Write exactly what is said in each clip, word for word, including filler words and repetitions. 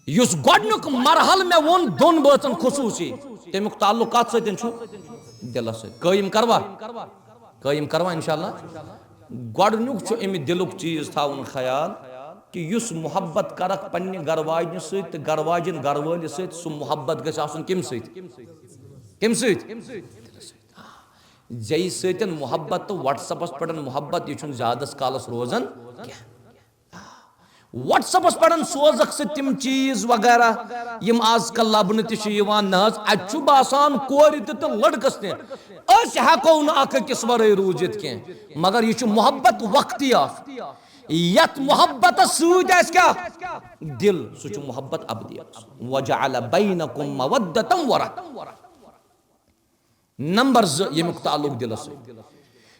یُس گۄڈٕنیُک مرحلہٕ مےٚ ووٚن دۄن بٲژن خصوٗصی، تَمیُک تعلق کَتھ سۭتۍ چھُ؟ دِلس سۭتۍ۔ قٲیِم کروا؟ قٲیِم کروا انشاءاللہ؟ گۄڈٕنیُک چھُ اَمہِ دِلُک چیٖز تھاوُن خیال کہِ یُس محبت کرکھ پننہِ گرٕ واجنہِ سۭتۍ تہٕ گرٕ واجِنۍ گرٕ وٲلِس سۭتۍ، سُہ محبت گژھِ آسُن کَمہِ سۭتۍ؟ کَمہِ سۭتۍ؟ زیٚیہِ سۭتۍ محبت تہٕ WhatsApp-س پٮ۪ٹھ محبت، یہِ چھُنہٕ زیادس کالس روزان کینٛہہ۔ WhatsApp-س پٮ۪ٹھ سوزکھ ژٕ تِم چیٖز وغیرہ یِم آز کل لبنہٕ تہِ چھِ یِوان۔ نہ حظ، اتہِ چھُ باسان کورِ تہِ تہٕ لڑکس تہِ، أسۍ ہٮ۪کو نہٕ اکھ أکِس ورٲے روٗزِتھ کینٛہہ، مگر یہِ چھُ محبت وقتی آسُن۔ یتھ محبتس سۭتۍ آسہِ کیٛاہ؟ دِل، سُہ چھُ محبت ابدی آسُن۔ وجعل بینکم مودۃ ورحمۃ۔ نمبر زٕ، ییٚمیُک تعلق دِلس سۭتۍ۔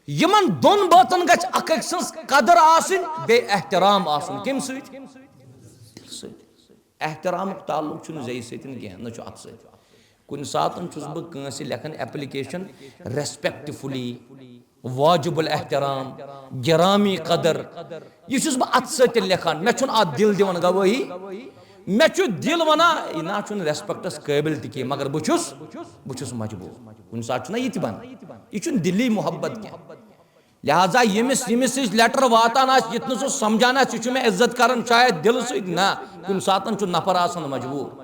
یِمن دۄن بٲژن گژھِ اکھ أکۍ سٕنٛز قدر آسٕنۍ، بیٚیہِ احترام آسُن۔ کَمہِ سۭتۍ؟ دِلہٕ سۭتۍ۔ احترامُک تعلق چھُنہٕ زیٚیہِ سۭتۍ کینٛہہ، نہ چھُ اتھٕ سۭتۍ۔ کُنہِ ساتہٕ چھُس بہٕ کٲنٛسہِ لیکھان application، respectfully، واجب الاحترام، گرامی قدر۔ یہِ چھُس بہٕ اتھٕ سۭتۍ تیٚلہِ لیکھان، مےٚ چھُنہٕ اتھ دِل دِوان گوٲہی۔ مےٚ چھُ دِل ونان، یہِ نہ چھُنہٕ respect-س قٲبِل تہِ کینٛہہ، مگر بہٕ چھُس، بہٕ چھُس مجبوٗر۔ کُنہِ ساتہٕ چھُنہ یہِ تہِ بنان، یہِ چھُنہٕ دِلی محبت کینٛہہ۔ لہذا ییٚمِس، ییٚمِس أسۍ letter واتان آسہِ، یہِ تہِ نہٕ سُہ سمجھان آسہِ، یہِ چھُ مےٚ عزت کران شاید دِلہٕ سۭتۍ، نہ، کُنہِ ساتہٕ چھُ نفر آسان مجبوٗر۔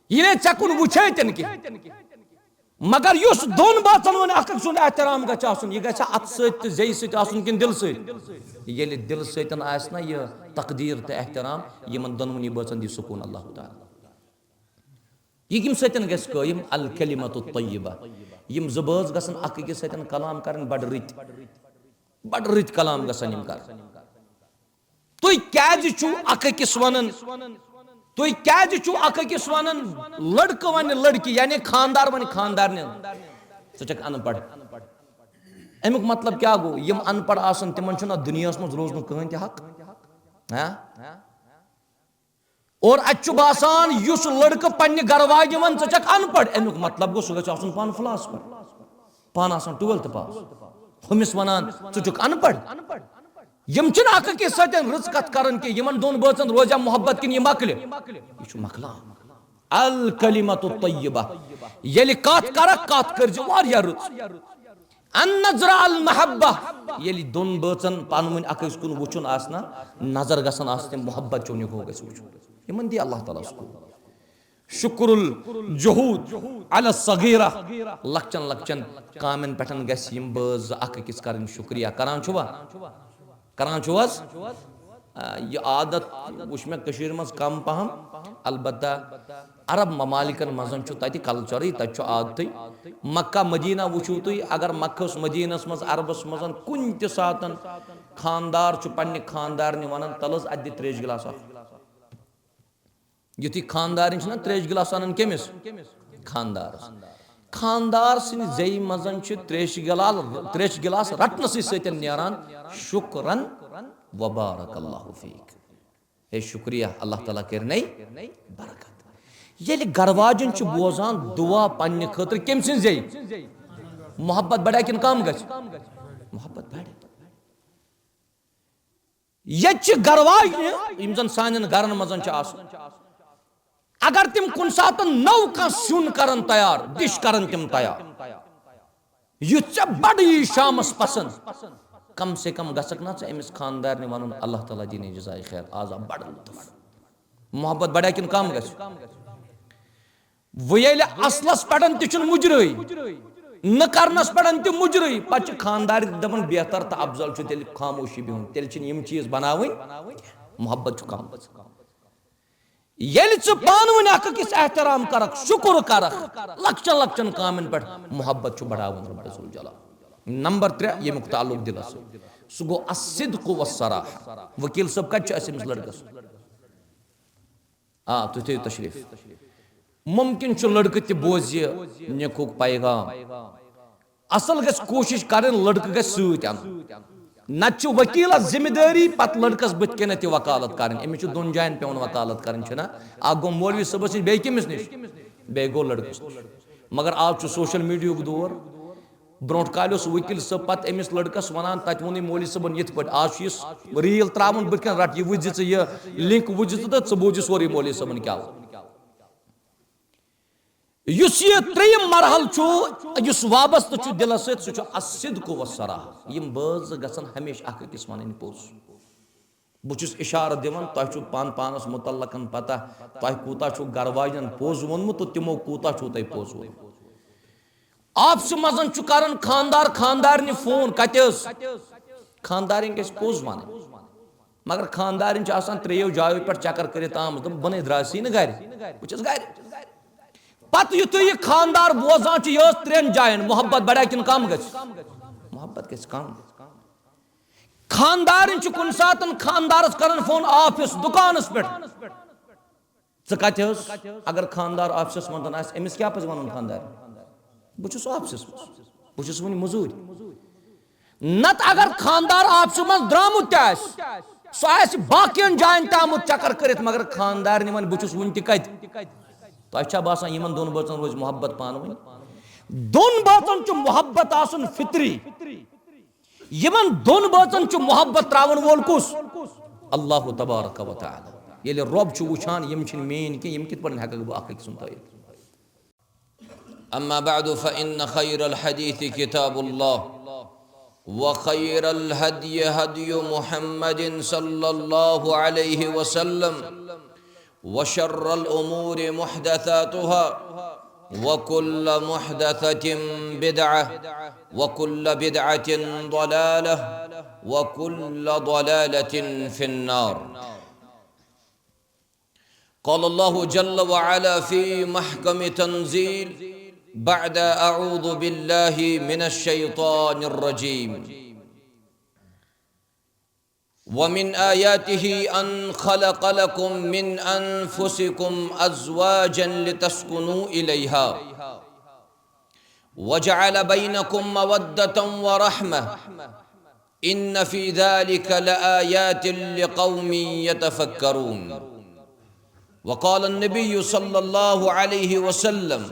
یہِ نے ژےٚ کُن وٕچھے تہِ نہٕ کینٛہہ۔ مگر یُس دۄن بٲژن وۄنۍ اکھ أکۍ سُنٛد احترام گژھِ آسُن، یہِ گژھِ اتھٕ سۭتۍ تہٕ زیٚیہِ سۭتۍ آسُن کِنہٕ دِلہٕ سۭتۍ؟ ییٚلہِ دِلہٕ سۭتۍ آسہِ نہ یہِ تقدیر تہٕ احترام، یِمن دۄنوٕنی بٲژن دی سکوٗن اللہ تعالیٰ۔ یہِ کَمہِ سۭتۍ گژھِ قٲیِم؟ الکلمۃ الطیبہ۔ یِم زٕ بٲژ گژھن اکھ أکِس سۭتۍ کلام کرٕنۍ بڑٕ رٕتۍ، بڑٕ رٕتۍ کلام گژھن یِم کرٕنۍ۔ تُہۍ کیازِ چھِو اکھ أکِس ونان؟ تُہۍ کیازِ چھِو اکھ أکِس ونان؟ لڑکہٕ ونہِ لڑکی، یعنی خاندار ونہِ خاندارنہِ، ژٕ چھکھ ان پڑھ۔ اَمیُک مطلب کیٛاہ گوٚو؟ یِم ان پڑھ آسن، تِمن چھُنہ دُنیاہس منٛز روزنُک کٕہٕنۍ تہِ حق۔ ہاں؟ اور اتہِ چھُ باسان، یُس لڑکہٕ پننہِ گرٕ واجہِ ونہِ، ژٕ چھکھ ان پڑھ، اَمیُک مطلب گوٚو، سُہ گژھِ آسُن پانہٕ فلاس پڑھ، پانہٕ آسان twelfth pass، ہُمِس ونان، ژٕ چھُکھ ان پڑھ۔ یِم چھِنہٕ اکھ أکِس سۭتۍ رٕژ کتھ کران کینٛہہ، یِمن دۄن بٲژن روزیا محبت کِنہٕ یہِ مۄکلہِ؟ یہِ چھُ مۄکلان۔ الکلمۃ الطیبہ۔ ییٚلہِ کتھ کرکھ، کتھ کٔرزِ واریاہ رٕژ۔ ان نظر المحبہ۔ ییٚلہِ دۄن بٲژن پانہٕ ؤنۍ اکھ أکِس کُن وٕچھُن آسہِ نہ، نظر گژھن آسنہِ، محبت چون یہِ گوٚو گژھِ وٕچھُن۔ یِمن دی اللہ تعالیٰ سکوٗن۔ شکر الجہود علی الصغیرہ۔ لۄکچن لۄکچن کامٮ۪ن پٮ۪ٹھ گژھِ یِم بٲژ زٕ اکھ أکِس کرٕنۍ شکریہ۔ کران چھُوا؟ کران چھُو حظ؟ آ، یہِ عادت وٕچھ مےٚ کٔشیٖرِ منٛز کم پہم، البتہ عرب ممالکن منٛز چھُ تتہِ culture-ٕے، تتہِ چھُ عادتٕے۔ مکہ مدینہ وٕچھِو تُہۍ، اگر مکہس مدینس منٛز عربس منٛز کُنہِ تہِ ساتن خاندار چھُ پننہِ خاندارنہِ ونان، تلہٕ حظ اتہِ دِ تریشہِ گلاس اکھ۔ یُتھُے خاندارِنۍ چھِنہ تریشہِ گِلاس اَنان کٔمِس؟ خاندارَس۔ خاندار سٕنٛدِ زیٚیہِ منٛز چھِ تریشہِ گِلال، تریشہِ گِلاس رَٹنَسٕے سۭتۍ نیران، "شُکرًا و بارک اللہ فیک"۔ ہے شُکریہ، اللہ تعالیٰ کٔرِنَے برکت۔ ییٚلہِ گَرٕ واجٮ۪ن چھِ بوزان دُعا پنٛنہِ خٲطرٕ، کٔمۍ سٕنٛز زیٚیہِ؟ محبت بَڑِ کِنہٕ کَم گژھِ؟ محبت بَڑِ۔ ییٚتہِ چھِ گرٕ واجنہِ، یِم زن سانٮ۪ن گرن منٛز چھِ آسان، اگر تِم کُنہِ ساتہٕ نوٚو کانٛہہ سیُن کرن تیار، dish کرن تِم تیار، یُتھ ژےٚ بڑٕ یی شامس پسند، کم سے کم گژھکھ نا ژٕ أمِس خاندارنہِ ونُن، "اللہ تعالیٰ دِنَے جزائے خیر"، آز آو بڑٕ لطف۔ محبت بڑیا کِنہٕ کم گژھِ؟ وۄنۍ ییٚلہِ اصلس پٮ۪ٹھ تہِ چھُنہٕ مُجرٲے، نہٕ کرنس پٮ۪ٹھ تہِ مُجرٲے، پتہٕ چھِ خاندارِ تہِ دپان، بہتر تہٕ افضل چھُ تیٚلہِ خاموشی بِہُن، تیٚلہِ چھِنہٕ یِم چیٖز بناوٕنۍ۔ محبت چھُ کم۔ ییٚلہِ ژٕ پانہٕ ؤنۍ اکھ أکِس احترام کرکھ، شُکُر کرکھ، لۄکچن لۄکچن کامٮ۪ن پٮ۪ٹھ محبت چھُ بڑاوُن رب ذوالجلال۔ نمبر ترٛےٚ، ییٚمیُک تعلق دِلس سۭتۍ، سُہ گوٚو الصدق والصراحہ۔ وکیل صٲب، کتہِ چھُ اَسہِ أمِس لڑکس؟ آ، تُہۍ تھٲیِو تشریٖف۔ مُمکِن چھُ لٔڑکہٕ تہِ بوزِ یہِ نیکُک پیغام۔ اصل گژھِ کوٗشِش کرٕنۍ لٔڑکہٕ گژھِ سۭتۍ اَنُن۔ نتہٕ چھُ ؤکیٖلَس ذمہٕ دٲری پتہٕ لٔڑکَس بٕتھِ کَنٮ۪تھ تہِ وکالت کرٕنۍ۔ أمِس چھُ دۄن جاین پٮ۪وان وکالت کرٕنۍ، چھُنہ؟ اکھ گوٚو مولوی صٲبَس نِش، بیٚیہِ کٔمِس نِش؟ بیٚیہِ گوٚو لٔڑکَس نِش۔ مگر آز چھُ social media-ہُک دور۔ برونٛٹھ کالہِ اوس وکیل صٲب پتہٕ أمِس لڑکس ونان، تتہِ ووٚنُے مولوی صٲبن یِتھ پٲٹھۍ۔ آز چھُ یہِ ریل تراوان بٕتھِ کَنۍ، رٹ یہِ، وٕچھ زِ ژٕ یہِ لنک، وٕچھ زِ ژٕ تہٕ ژٕ بوٗز یہِ سورُے مولوی صٲبن کیٛاہ ووٚن۔ یُس یہِ ترٛیٚیِم مرحلہٕ چھُ، یُس وابستہٕ چھُ دِلس سۭتۍ، سُہ چھُ الصدق والصراحة۔ یِم بٲژ زٕ گژھن ہمیشہِ اکھ أکِس ونٕنۍ پوٚز۔ بہٕ چھُس اِشارٕ دِوان، تۄہہِ چھُو پان پانَس مُتعلقَن پَتہ، تۄہہِ کوٗتاہ چھُو گَرٕ واجٮ۪ن پوٚز ووٚنمُت تہٕ تِمو کوٗتاہ چھُو تۄہہِ پوٚز ووٚنمُت۔ آفسہِ منٛز چھُ کَران خانٛدار خانٛدارنہِ فون، کَتہِ ٲس؟ خانٛدارِنۍ گژھِ پوٚز وَنٕنۍ، مگر خانٛدارِنۍ چھِ آسان ترٛیٚیو جایو پٮ۪ٹھ چَکَر کٔرِتھ آمٕژ، دَپان، "بہٕ نے درٛاس نہٕ گَرِ، بہٕ چھَس گَرِ۔" پَتہٕ یُتھُے یہِ خانٛدار بوزان چھُ، یہِ ٲس ترٛٮ۪ن جایَن، محبت بَڑیا کِنہٕ کَم گژھِ؟ محبت گژھِ کَم۔ خانٛدارِنۍ چھِ کُنہِ ساتَن خانٛدارَس کَران فون آفِس، دُکانَس پٮ۪ٹھ، "ژٕ کَتہِ ٲس؟" اگر خانٛدار آفِسَس منٛز آسہِ، أمِس کیٛاہ پَزِ وَنُن خانٛدارِ؟ "بہٕ چھُس آفِسَس منٛز، بہٕ چھُس وٕنہِ مٔزوٗرۍ۔" نَتہٕ اگر خانٛدار آفِسہٕ منٛز درٛامُت تہِ آسہِ، سُہ آسہِ باقیَن جایَن تہِ آمُت چَکَر کٔرِتھ، مگر خانٛدارِنہِ وَنہِ، "بہٕ چھُس وٕنہِ تہِ کَتہِ؟" تۄہہِ چھا باسان، یِمَن دۄن بٲژَن روزِ محبت پانہٕ ؤنۍ؟ دۄن بٲژَن چھُ محبت آسُن فطری۔ یِمن دۄن بٲژن چھُ محبت تراون وول کُس؟ اللہ تبارک و تعالی۔ ییٚلہِ رۄب چھُ وٕچھان، یِم چھِنہٕ میٲنۍ کینٛہہ، یِم کِتھ پٲٹھۍ ہٮ۪ککھ بہٕ اکھ أکۍ سُنٛد تھٲیِتھ؟ أما بعد، فإن خير الحديث كتاب الله، وخير الهدي هدي محمد صلى الله عليه وسلم، وشر الأمور محدثاتها، وكل محدثة بدعة، وكل بدعة ضلالة، وكل ضلالة في النار. قال الله جل وعلا في محكم تنزيل بعد أعوذ بالله من الشيطان الرجيم. ومن آياته أن خلق لكم من أنفسكم أزواجا لتسكنوا إليها وجعل بينكم مودة ورحمة إن في ذلك لآيات لقوم يتفكرون. وقال النبي صلى الله عليه وسلم: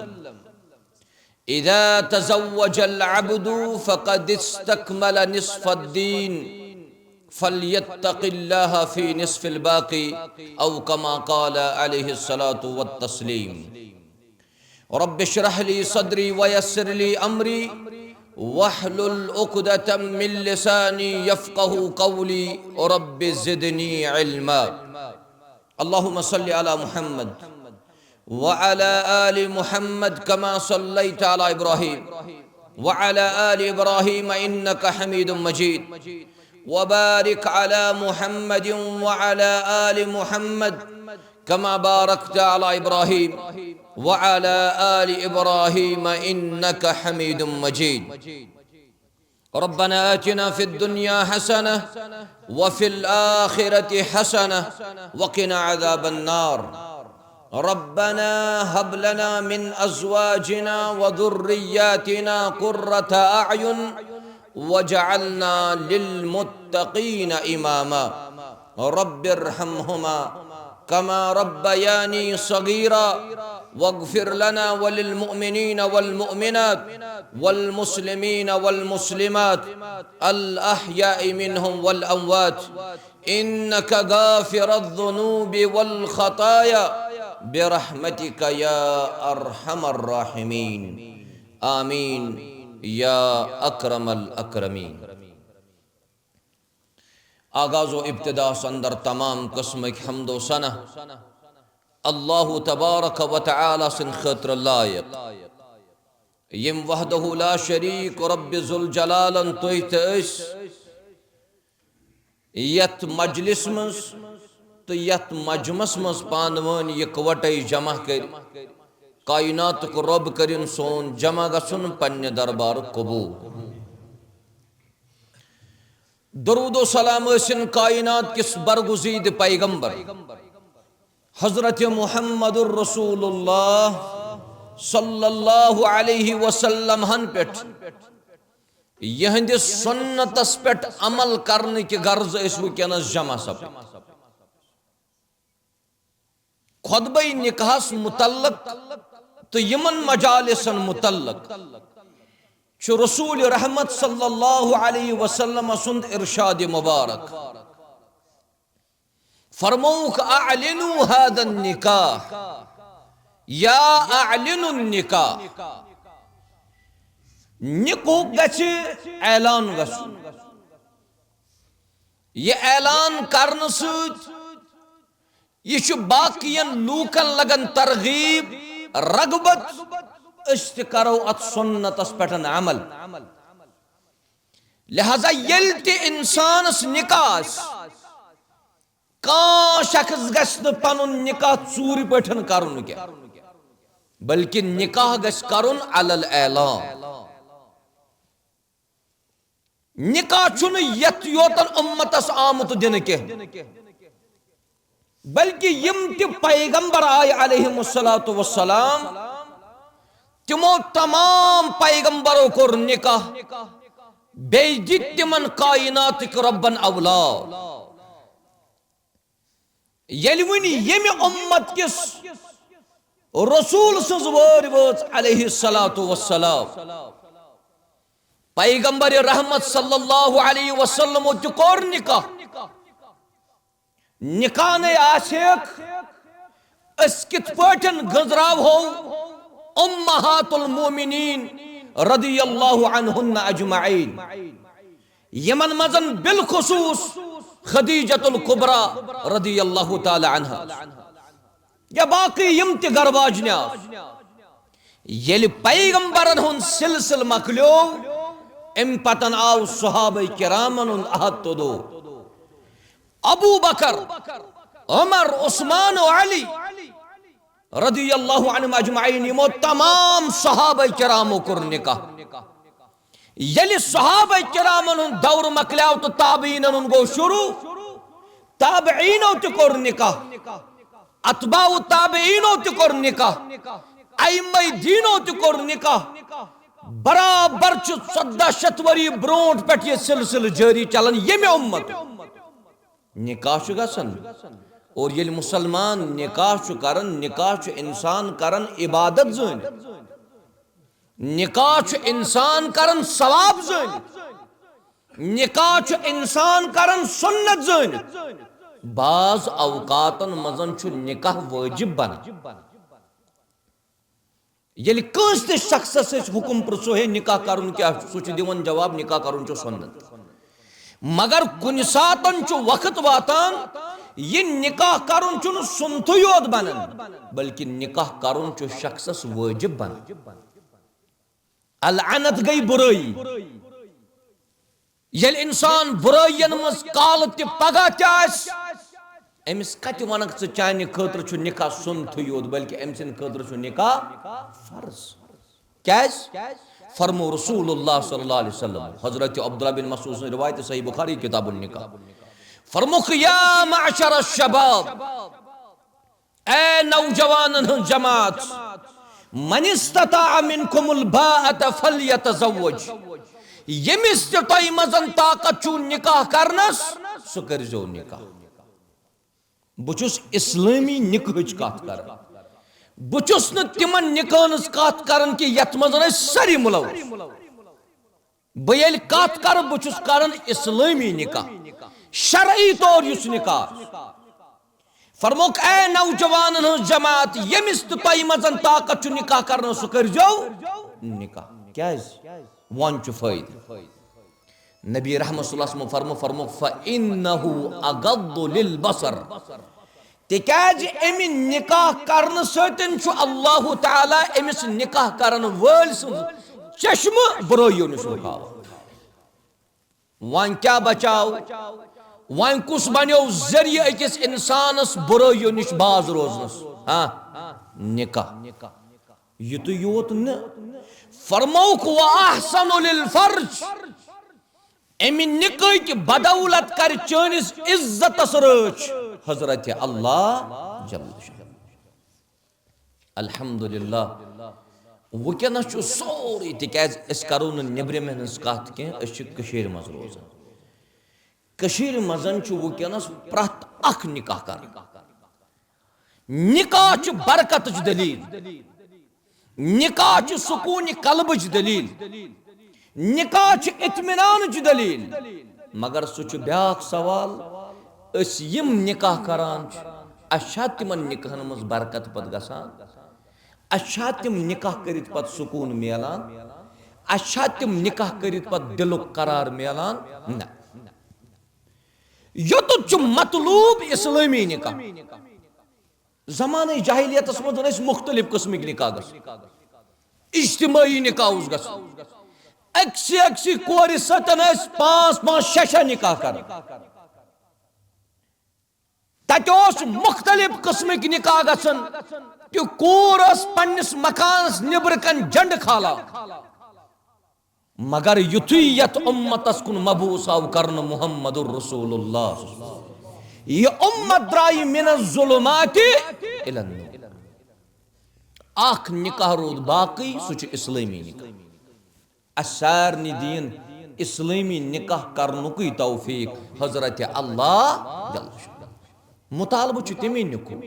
إذا تزوج العبد فقد استكمل نصف الدين، فليتق الله في نصف الباقي، أو كما قال عليه الصلاة والتسليم. رب اشرح لي صدري ويسر لي أمري واحلل عقدة من لساني يفقه قولي. رب زدني علما. اللهم صل على محمد وعلى آل محمد كما صليت على إبراهيم وعلى آل إبراهيم إنك حميد مجيد. وبارك على محمد وعلى آل محمد كما باركت على إبراهيم وعلى آل إبراهيم إنك حميد مجيد. ربنا آتنا في الدنيا حسنة وفي الآخرة حسنة وقنا عذاب النار. ربنا هب لنا من أزواجنا وذرياتنا قرة أعين واجعلنا للمتقين إماما. رب ارحمهما كما ربياني صغيرا واغفر لنا وللمؤمنين والمؤمنات والمسلمين والمسلمات الأحياء منهم والأموات إنك غافر الذنوب والخطايا برحمتك يا أرحم الراحمين. آمين يا أكرم الأكرمين. آغاز و ابتداء اندر تمام قسمک حمد و ثنا اللہ تبارک و تعالی سٕنٛدِ خٲطرٕ لایق، یم وحدہ لا شریک رب ذوالجلالن تُہۍ تہٕ أسۍ یتھ مجلس منٛز تہٕ یتھ مجمس منٛز پانہٕ وٲنۍ یکوٹے جمع کٔرۍ۔ کائناتُک رب کٔرِن سون جمع گژھُن پننہِ دربارُک قبول۔ درود و سلام ٲسِن کائنات کِس برگزیدٕ پیغمبر حضرت محمد رسول اللہ صلی اللہ علیہ وسلم ہن پٮ۪ٹھ، یِہنٛدِس سنتس پٮ۪ٹھ عمل کرنہٕ کہِ غرضہٕ أسۍ وٕنکیٚنس جمع سپٕدۍ۔ خطبہ نکاحس متعلق تہٕ یِمن مجالسن متعلق چھُ رسول رحمت صلی اللہ علیہ وسلم سُنٛد ارشاد مبارک۔ فرمووُکھ، "اعلنوا هذا النکاح، یا اعلنوا النکاح۔" نکاح گژھِ اعلان گژھُن۔ یہِ اعلان کرنہٕ سۭتۍ یہِ چھُ باقین لوٗکن لگان ترغیب، رغبت، أسۍ تہِ کرو اتھ سُنتس پٮ۪ٹھ عمل۔ لہذا ییٚلہِ تہِ انسانس نکاح آسہِ، کانٛہہ شخص گژھِ نہٕ پنُن نکاح ژوٗرِ پٲٹھۍ کرُن کینٛہہ، بلکہِ نکاح گژھِ کرُن علی الاعلان۔ نکاح چھُنہٕ یتھ یوتن امتس آمُت دِنہٕ کینٛہہ، بلکہِ یِم تہِ پیغمبر آیہِ علیہم الصلوۃ والسلام، تِمو تمام پیغمبرو کوٚر نکاح، بیٚیہِ دِتۍ تِمن کائناتٕکۍ رۄبن اولاد۔ ییٚلہِ وۄنۍ ییٚمہِ امت کِس رسول سٕنٛز وٲرۍ وٲژ علیہ الصلوۃ والسلام، پیغمبر رحمت صلی اللہ علیہ وسلمو تہِ کوٚر نکاح۔ نکاح نے آسیک، أسۍ کِتھ پٲٹھۍ گٔنزراوہو امہات المومنین رضی اللہ عنہن اجمعین، یِمن منٛز بالخصوص خدیجۃ الکبریٰ رضی اللہ تعالی عنہا یا باقی یِم تہِ گرٕ واجنہِ آسہٕ۔ ییٚلہِ پیغمبرن ہُنٛد سلسلہٕ مۄکلیو، امہِ پتن آو صحابہ کرامن ہُنٛد عہد تہٕ دوٚپ، ابو بکر، عمر، عثمان و علی رضی اللہ عنہم اجمعین، یِمو تمام صحابہ کرامو کوٚر نکاح۔ ییٚلہِ صحابہ کرامن ہُنٛد دور مۄکلیو تہٕ تابعینن ہُنٛد گوٚو شروع، تابعینو تہِ کوٚر نکاح، اتباع تابعینو تہِ کوٚر نکاح، ائمہ دینو تہِ کوٚر نکاح۔ برابر چھُ ژۄدہ شیٚتھ ؤری برونٛٹھ پٮ۪ٹھ یہِ سلسلہٕ جٲری چلان ییٚمہِ امت۔ نکاح چھُ گژھان، اور ییٚلہِ مسلمان نکاح چھُ کران، نکاح چھُ انسان کران عبادت زٲنِتھ۔ نکاح چھُ انسان کران ثواب زٲنِتھ۔ نکاح چھُ انسان کران سنت زٲنِتھ۔ بعض اوقاتن منٛز چھُ نکاح وٲجب بنان۔ ییٚلہِ کٲنٛسہِ تہِ شخصس أسۍ حُکم پرٛژھو، "ہے، نکاح کرُن کیٛاہ چھُ؟" سُہ چھُ دِوان جواب، "نکاح کرُن چھُ سُنت۔" مگر کُنہِ ساتن چھُ وقت واتان، یہِ نکاح کرُن چھُنہٕ سُنتھٕے یوت بنان، بلکہِ نکاح کرُن چھُ شخصس وٲجب بنان۔ العنت گٔے بُرٲیی۔ ییٚلہِ انسان بُرٲیین منٛز کالہٕ تہِ پگاہ تہِ آسہِ، أمِس کتہِ ونکھ ژٕ چانہِ خٲطرٕ چھُ نکاح سُنتھٕے یوت، بلکہِ أمۍ سٕنٛدِ خٲطرٕ چھُ نکاح فرض۔ کیازِ؟ فرمو رسول اللہ صلی اللہ علیہ وسلم، حضرت عبداللہ بن مسعود سٕنٛز روایت، صحیح بخاری، کتاب النکاح۔ فرموکھ، یا معشر الشباب، اے نوجوانن ہٕنٛز جماعت، من استطاع منکم الباءة فلیتزوج، ییٚمِس تہِ تۄہہِ منٛز طاقت چھُو نکاح کرنس، سُہ کٔرزیو نکاح۔ بہٕ چھُس اسلٲمی نکاحٕچ کتھ کران۔ بہٕ چھُس نہٕ تِمن نکاحن ہٕنٛز کتھ کران کہِ یتھ منٛز أسۍ سٲری مُلوث۔ بہٕ ییٚلہِ کتھ کرٕ، بہٕ چھُس کران اسلٲمی نکاح، شرعی طور یُس نکاح۔ فرموکھ، اے نوجوانن ہٕنٛز جماعت، ییٚمِس تہِ تۄہہِ منٛز طاقت چھُ نکاح کرنس، سُہ کٔرزیو نکاح۔ کیازِ؟ وۄنۍ چھُ فٲیدٕ۔ نبی رحمت صلی اللہ علیہ وسلم فرمو، فرموکھ، فإنه أغض للبصر۔ تِکیازِ امہِ نکاح کرنہٕ سۭتۍ چھُ اللہ تعالیٰ أمِس نکاح کرن وٲلۍ سٕنٛز چشمہٕ برٲیو نِش رُکاوان۔ وۄنۍ کیٛاہ بچاو؟ وۄنۍ کُس بنیو ذٔریعہٕ أکِس انسانس برٲیو نِش باز روزنس؟ ہاں، نکاح۔ یِتُے یوت نہٕ، فرمووُکھ، وأحسن للفرج۔ امہِ نکاحٕکۍ بدولت کرِ چٲنِس عزتس رٲچھ حضرت اللہ جل شانہ۔ الحمدللہ، وٕنکیٚنس چھُ سورُے، تِکیازِ أسۍ کرو نہٕ نیٚبرِمٮ۪ن ہٕنٛز کتھ کینٛہہ، أسۍ چھِ کٔشیٖرِ منٛز روزان۔ کٔشیٖرِ منٛز چھُ وٕنکیٚنس پرٛٮ۪تھ اکھ نکاح کران۔ نکاح چھُ برکتٕچ دلیل، نکاح چھُ سکوٗنِ قلبٕچ دلیل، نکاح چھُ اطمینانٕچ دلیل، مگر سُہ چھُ بیاکھ سوال، أسۍ یِم نکاح کران چھِ، اَسہِ چھا تِمن نکاحن منٛز برکت پتہٕ گژھان؟ اَسہِ چھا تِم نکاح کٔرِتھ پتہٕ سکوٗن میلان؟ اَسہِ چھا تِم نکاح کٔرِتھ پتہٕ دِلُک قرار میلان؟ نہ۔ یوٚتَتھ چھُ مطلوب اسلٲمی نکاح۔ زمانہٕ جاہلیتس منٛز ٲسۍ مختلف قٕسمٕکۍ نکاح گژھان۔ اجتماعی نکاح اوس گژھان۔ أکسٕے أکسٕے کورِ سۭتۍ ٲسۍ پانٛژھ پانٛژھ شےٚ شےٚ نکاح کران۔ تتہِ اوس مختلف قٕسمٕکۍ نکاح گژھان۔ تہِ کوٗر ٲس پننِس مکانس نیبرٕ کنۍ جنڈٕ کھالان۔ مگر یُتھُے یتھ امتس کُن مبعوث آو کرنہٕ محمد رسول اللہ، یہِ امت درٛایہِ من الظلمات الی النور۔ اکھ نکاح روٗد باقٕے، سُہ چھُ اسلٲمی نکاح۔ اسہِ سارنٕے دِیِن اسلٲمی نکاح کرنُکُے توفیق حضرت اللہ جل شانہ۔ مطالبہٕ چھُ تٔمی نکاحُک۔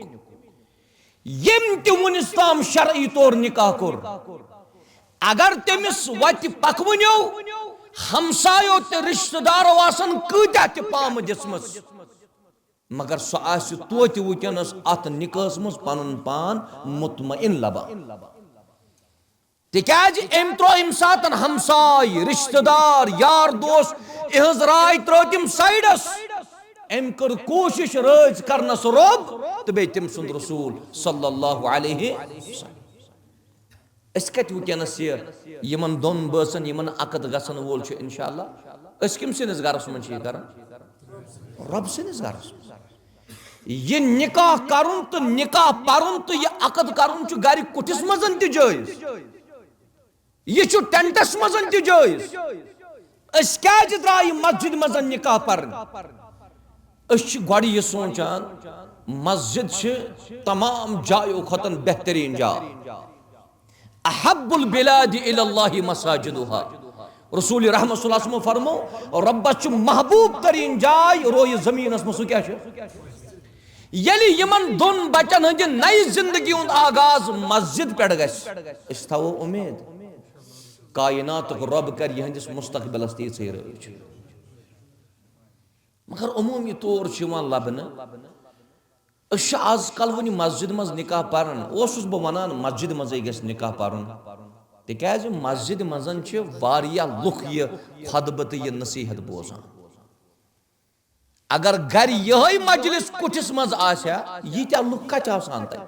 ییٚمۍ تہِ وُنِس تام شرعی طور نکاح کوٚر، اگر تٔمِس وتہِ پکوٕنیو، ہمسایو تہٕ رشتہٕ دارو آسن کۭتیاہ تہِ پامہٕ دِژمٕژ، مگر سُہ آسہِ توتہِ وٕنکیٚنس اتھ نکاحس منٛز پنُن پان مطمئن لبان۔ تِکیازِ أمۍ ترٛوو اَمہِ ساتَن ہمساے، رشتہٕ دار، یار دوس، یِہٕنٛز راے ترٛٲو تٔمۍ سایڈَس۔ أمۍ کٔر کوٗشِش رٲضۍ کرنَس رۄب تہٕ بیٚیہِ تٔمۍ سُنٛد رسول صلی اللہ علیہ وسلم۔ أسۍ کَتہِ وٕنکیٚنَس یہِ یِمَن دۄن بٲژَن یِمَن عقد گژھن وول چھُ انشاءاللہ، أسۍ کٔمۍ سٕنٛدِس گَرَس منٛز چھِ یہِ کران؟ رۄب سٕنٛدِس گَرَس منٛز۔ یہِ نکاح کرُن تہٕ نکاح پرُن تہٕ یہِ عقد کرُن چھُ گرِ کُٹھِس منٛز تہِ جٲیز۔ یہِ چھُ ٹینٹس منٛز تہِ جٲیز۔ أسۍ کیازِ درٛایہِ مسجد منٛز نکاح پرنہِ؟ أسۍ چھِ گۄڈٕ یہِ سونٛچان، مسجد چھِ تمام جایو کھۄتہٕ بہتریٖن جاے۔ احب البلاد الی اللہ مساجدها۔ رسول رحمت صلی اللہ علیہ وسلم فرمو، رۄبس چھُ محبوب تریٖن جاے رویہِ زٔمیٖنس منٛز، سُہ کیٛاہ چھُ؟ ییٚلہِ یِمن دۄن بچن ہٕنٛدِ نَیہِ زندگی ہُنٛد آغاز مسجد پٮ۪ٹھ گژھِ، أسۍ تھاوو اُمید کائناتُک رۄب کرِ یِہنٛدِس مستقبلس تہِ یِژھٕے رٲچھ۔ مگر عموٗمی طور چھُ یِوان لبنہٕ، أسۍ چھِ آز کل وُنہِ مسجد منٛز نکاح پران۔ اوسُس بہٕ ونان، مسجد منٛزٕے گژھِ نکاح پرُن، تِکیازِ مسجد منٛز چھِ واریاہ لُکھ یہِ خطبہٕ تہٕ یہِ نصیحت بوزان۔ اگر گرِ یِہوٚے مجلس کُٹھِس منٛز آسہِ ہا، ییٖتیٛاہ لُکھ کتہِ آسہٕ ہن تتہِ؟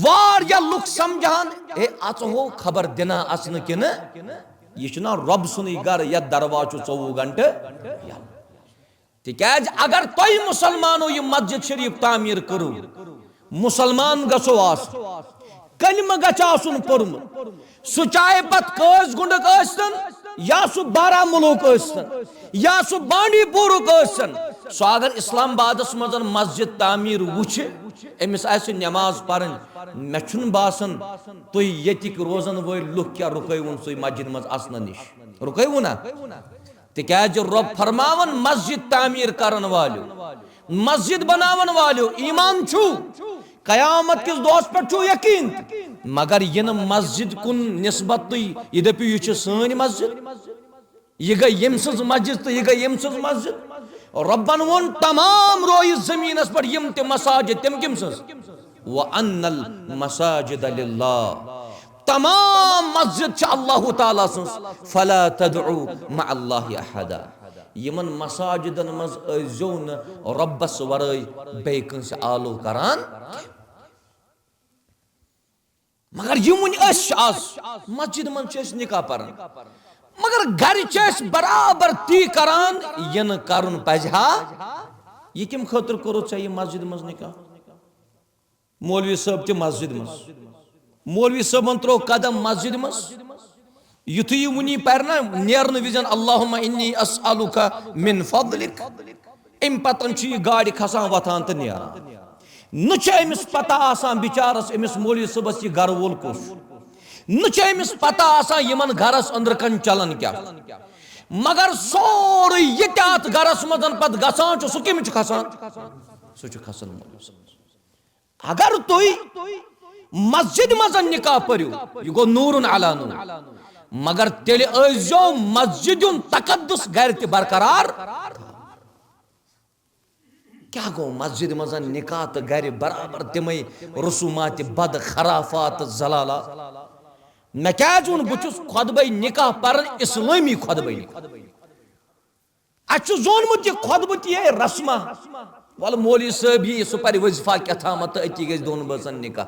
واریاہ لُکھ سمجھان، ہے، اژہو خبر دِنا اژنہٕ کِنہٕ، یہِ چھُنا رۄب سُنٛدُے گرٕ، یتھ دروازٕ چھُ ژوٚوُہ گھنٹہٕ یلہٕ۔ تِکیازِ اگر تۄہہِ مسلمانو یہِ مسجد شریف تعمیٖر کٔرٕو، مسلمان گژھو آسُن، کلمہٕ گژھِ آسُن پوٚرمُت، سُہ چاہے پتہٕ قٲضۍ گُنڈُک ٲسۍتن، یا سُہ بارہمولہُک ٲسۍتن، یا سُہ بانڈی پورُک ٲسۍتن، سُہ اگر اسلام آبادس منٛز مسجد تعمیٖر وٕچھِ، أمِس آسہِ نٮ۪ماز پرٕنۍ۔ مےٚ چھُنہٕ باسان تُہۍ ییٚتِکۍ روزن وٲلۍ لُکھ کیٛاہ رُکٲوُن سُے مسجد منٛز اژنہٕ نِش۔ رُکٲوُن نا؟ تِکیازِ رۄب فرماوان، مسجد تعمیٖر کرن والیو، مسجد بناون والیو، ایمان چھُ، قیامت کِس دۄہس پٮ۪ٹھ چھُ یقین تہِ۔ مگر یِنہٕ مسجد کُن نسبت تُہۍ یہِ دٔپِو، یہِ چھِ سٲنۍ مسجد، یہِ گٔے ییٚمۍ سٕنٛز مسجد تہٕ یہِ گٔے ییٚمۍ سٕنٛز مسجد۔ رۄبن ووٚن، تمام رویہِ زٔمیٖنس پٮ۪ٹھ یِم تہِ مساجد، تِم کٔمۍ سٕنٛز؟ وَأَنَّ الْمَسَاجِدَ لِلَّهِ۔ تمام مسجد چھِ اللہ تعالیٰ سٕنٛز۔ فَلَا تَدْعُوا مَعَ اللَّهِ أَحَدًا۔ یِمن مساجدن منٛز ٲسۍزیو نہٕ رۄبس ورٲے بیٚیہِ کٲنٛسہِ آلو کران۔ مگر یِم وۄنۍ أسۍ چھِ آز مسجد منٛز چھِ أسۍ نکاح پران، مگر گرِ چھِ أسۍ برابر تی کران، یہِ نہٕ کرُن پزِ ہا۔ یہِ کَمہِ خٲطرٕ کوٚرُتھ ژےٚ یہِ مسجد منٛز نکاح؟ مولوی صٲب تہِ مسجد منٛز۔ مولوی صٲبن ترٛوو قدم مسجد منٛز۔ یُتھُے یہِ وُنی پرِ نا، نیرنہٕ وِزٮ۪ن، اللہم انی اسألک من فضلک، اَمہِ پتن چھُ یہِ گاڑِ کھسان، وۄتھان تہٕ نیران۔ نہ چھِ أمِس پتہ آسان بِچارس، أمِس مولوی صٲبس یہِ گرٕ وول کُس، نہ چھِ أمِس پتہ آسان یِمن گرس أنٛدرٕ کَنۍ چلان کیٛاہ۔ مگر سورُے یہِ تہِ اتھ گرس منٛز پتہٕ گژھان چھُ، سُہ کٔمِس چھُ کھسان؟ سُہ چھُ کھسان مولوی صٲبس۔ اگر تُہۍ مسجد منٛز نکاح پٔرِو، یہِ گوٚو نوٗرُن علی نوٗر۔ مگر تیٚلہِ ٲسۍزیو مسجد ہُنٛد تقدس گرِ تہِ برقرار۔ کیٛاہ گوٚو؟ مسجد منٛز نکاح تہٕ گرِ برابر تِمے رسومات بد، خرافات تہٕ ضلالات۔ مےٚ کیٛازِ ووٚن بہٕ چھُس خطبے نکاح پران، اسلٲمی خطبے نکاح؟ اَسہِ چھُ زونمُت یہِ خطبہٕ تہِ یِہے رسمہ۔ وَلہٕ مولوی صٲب یِیہِ، سُہ پَرِ وظیفہ کیٛاہ تھامَتھ تہٕ أتی گژھِ دۄن بٲژَن نکاح۔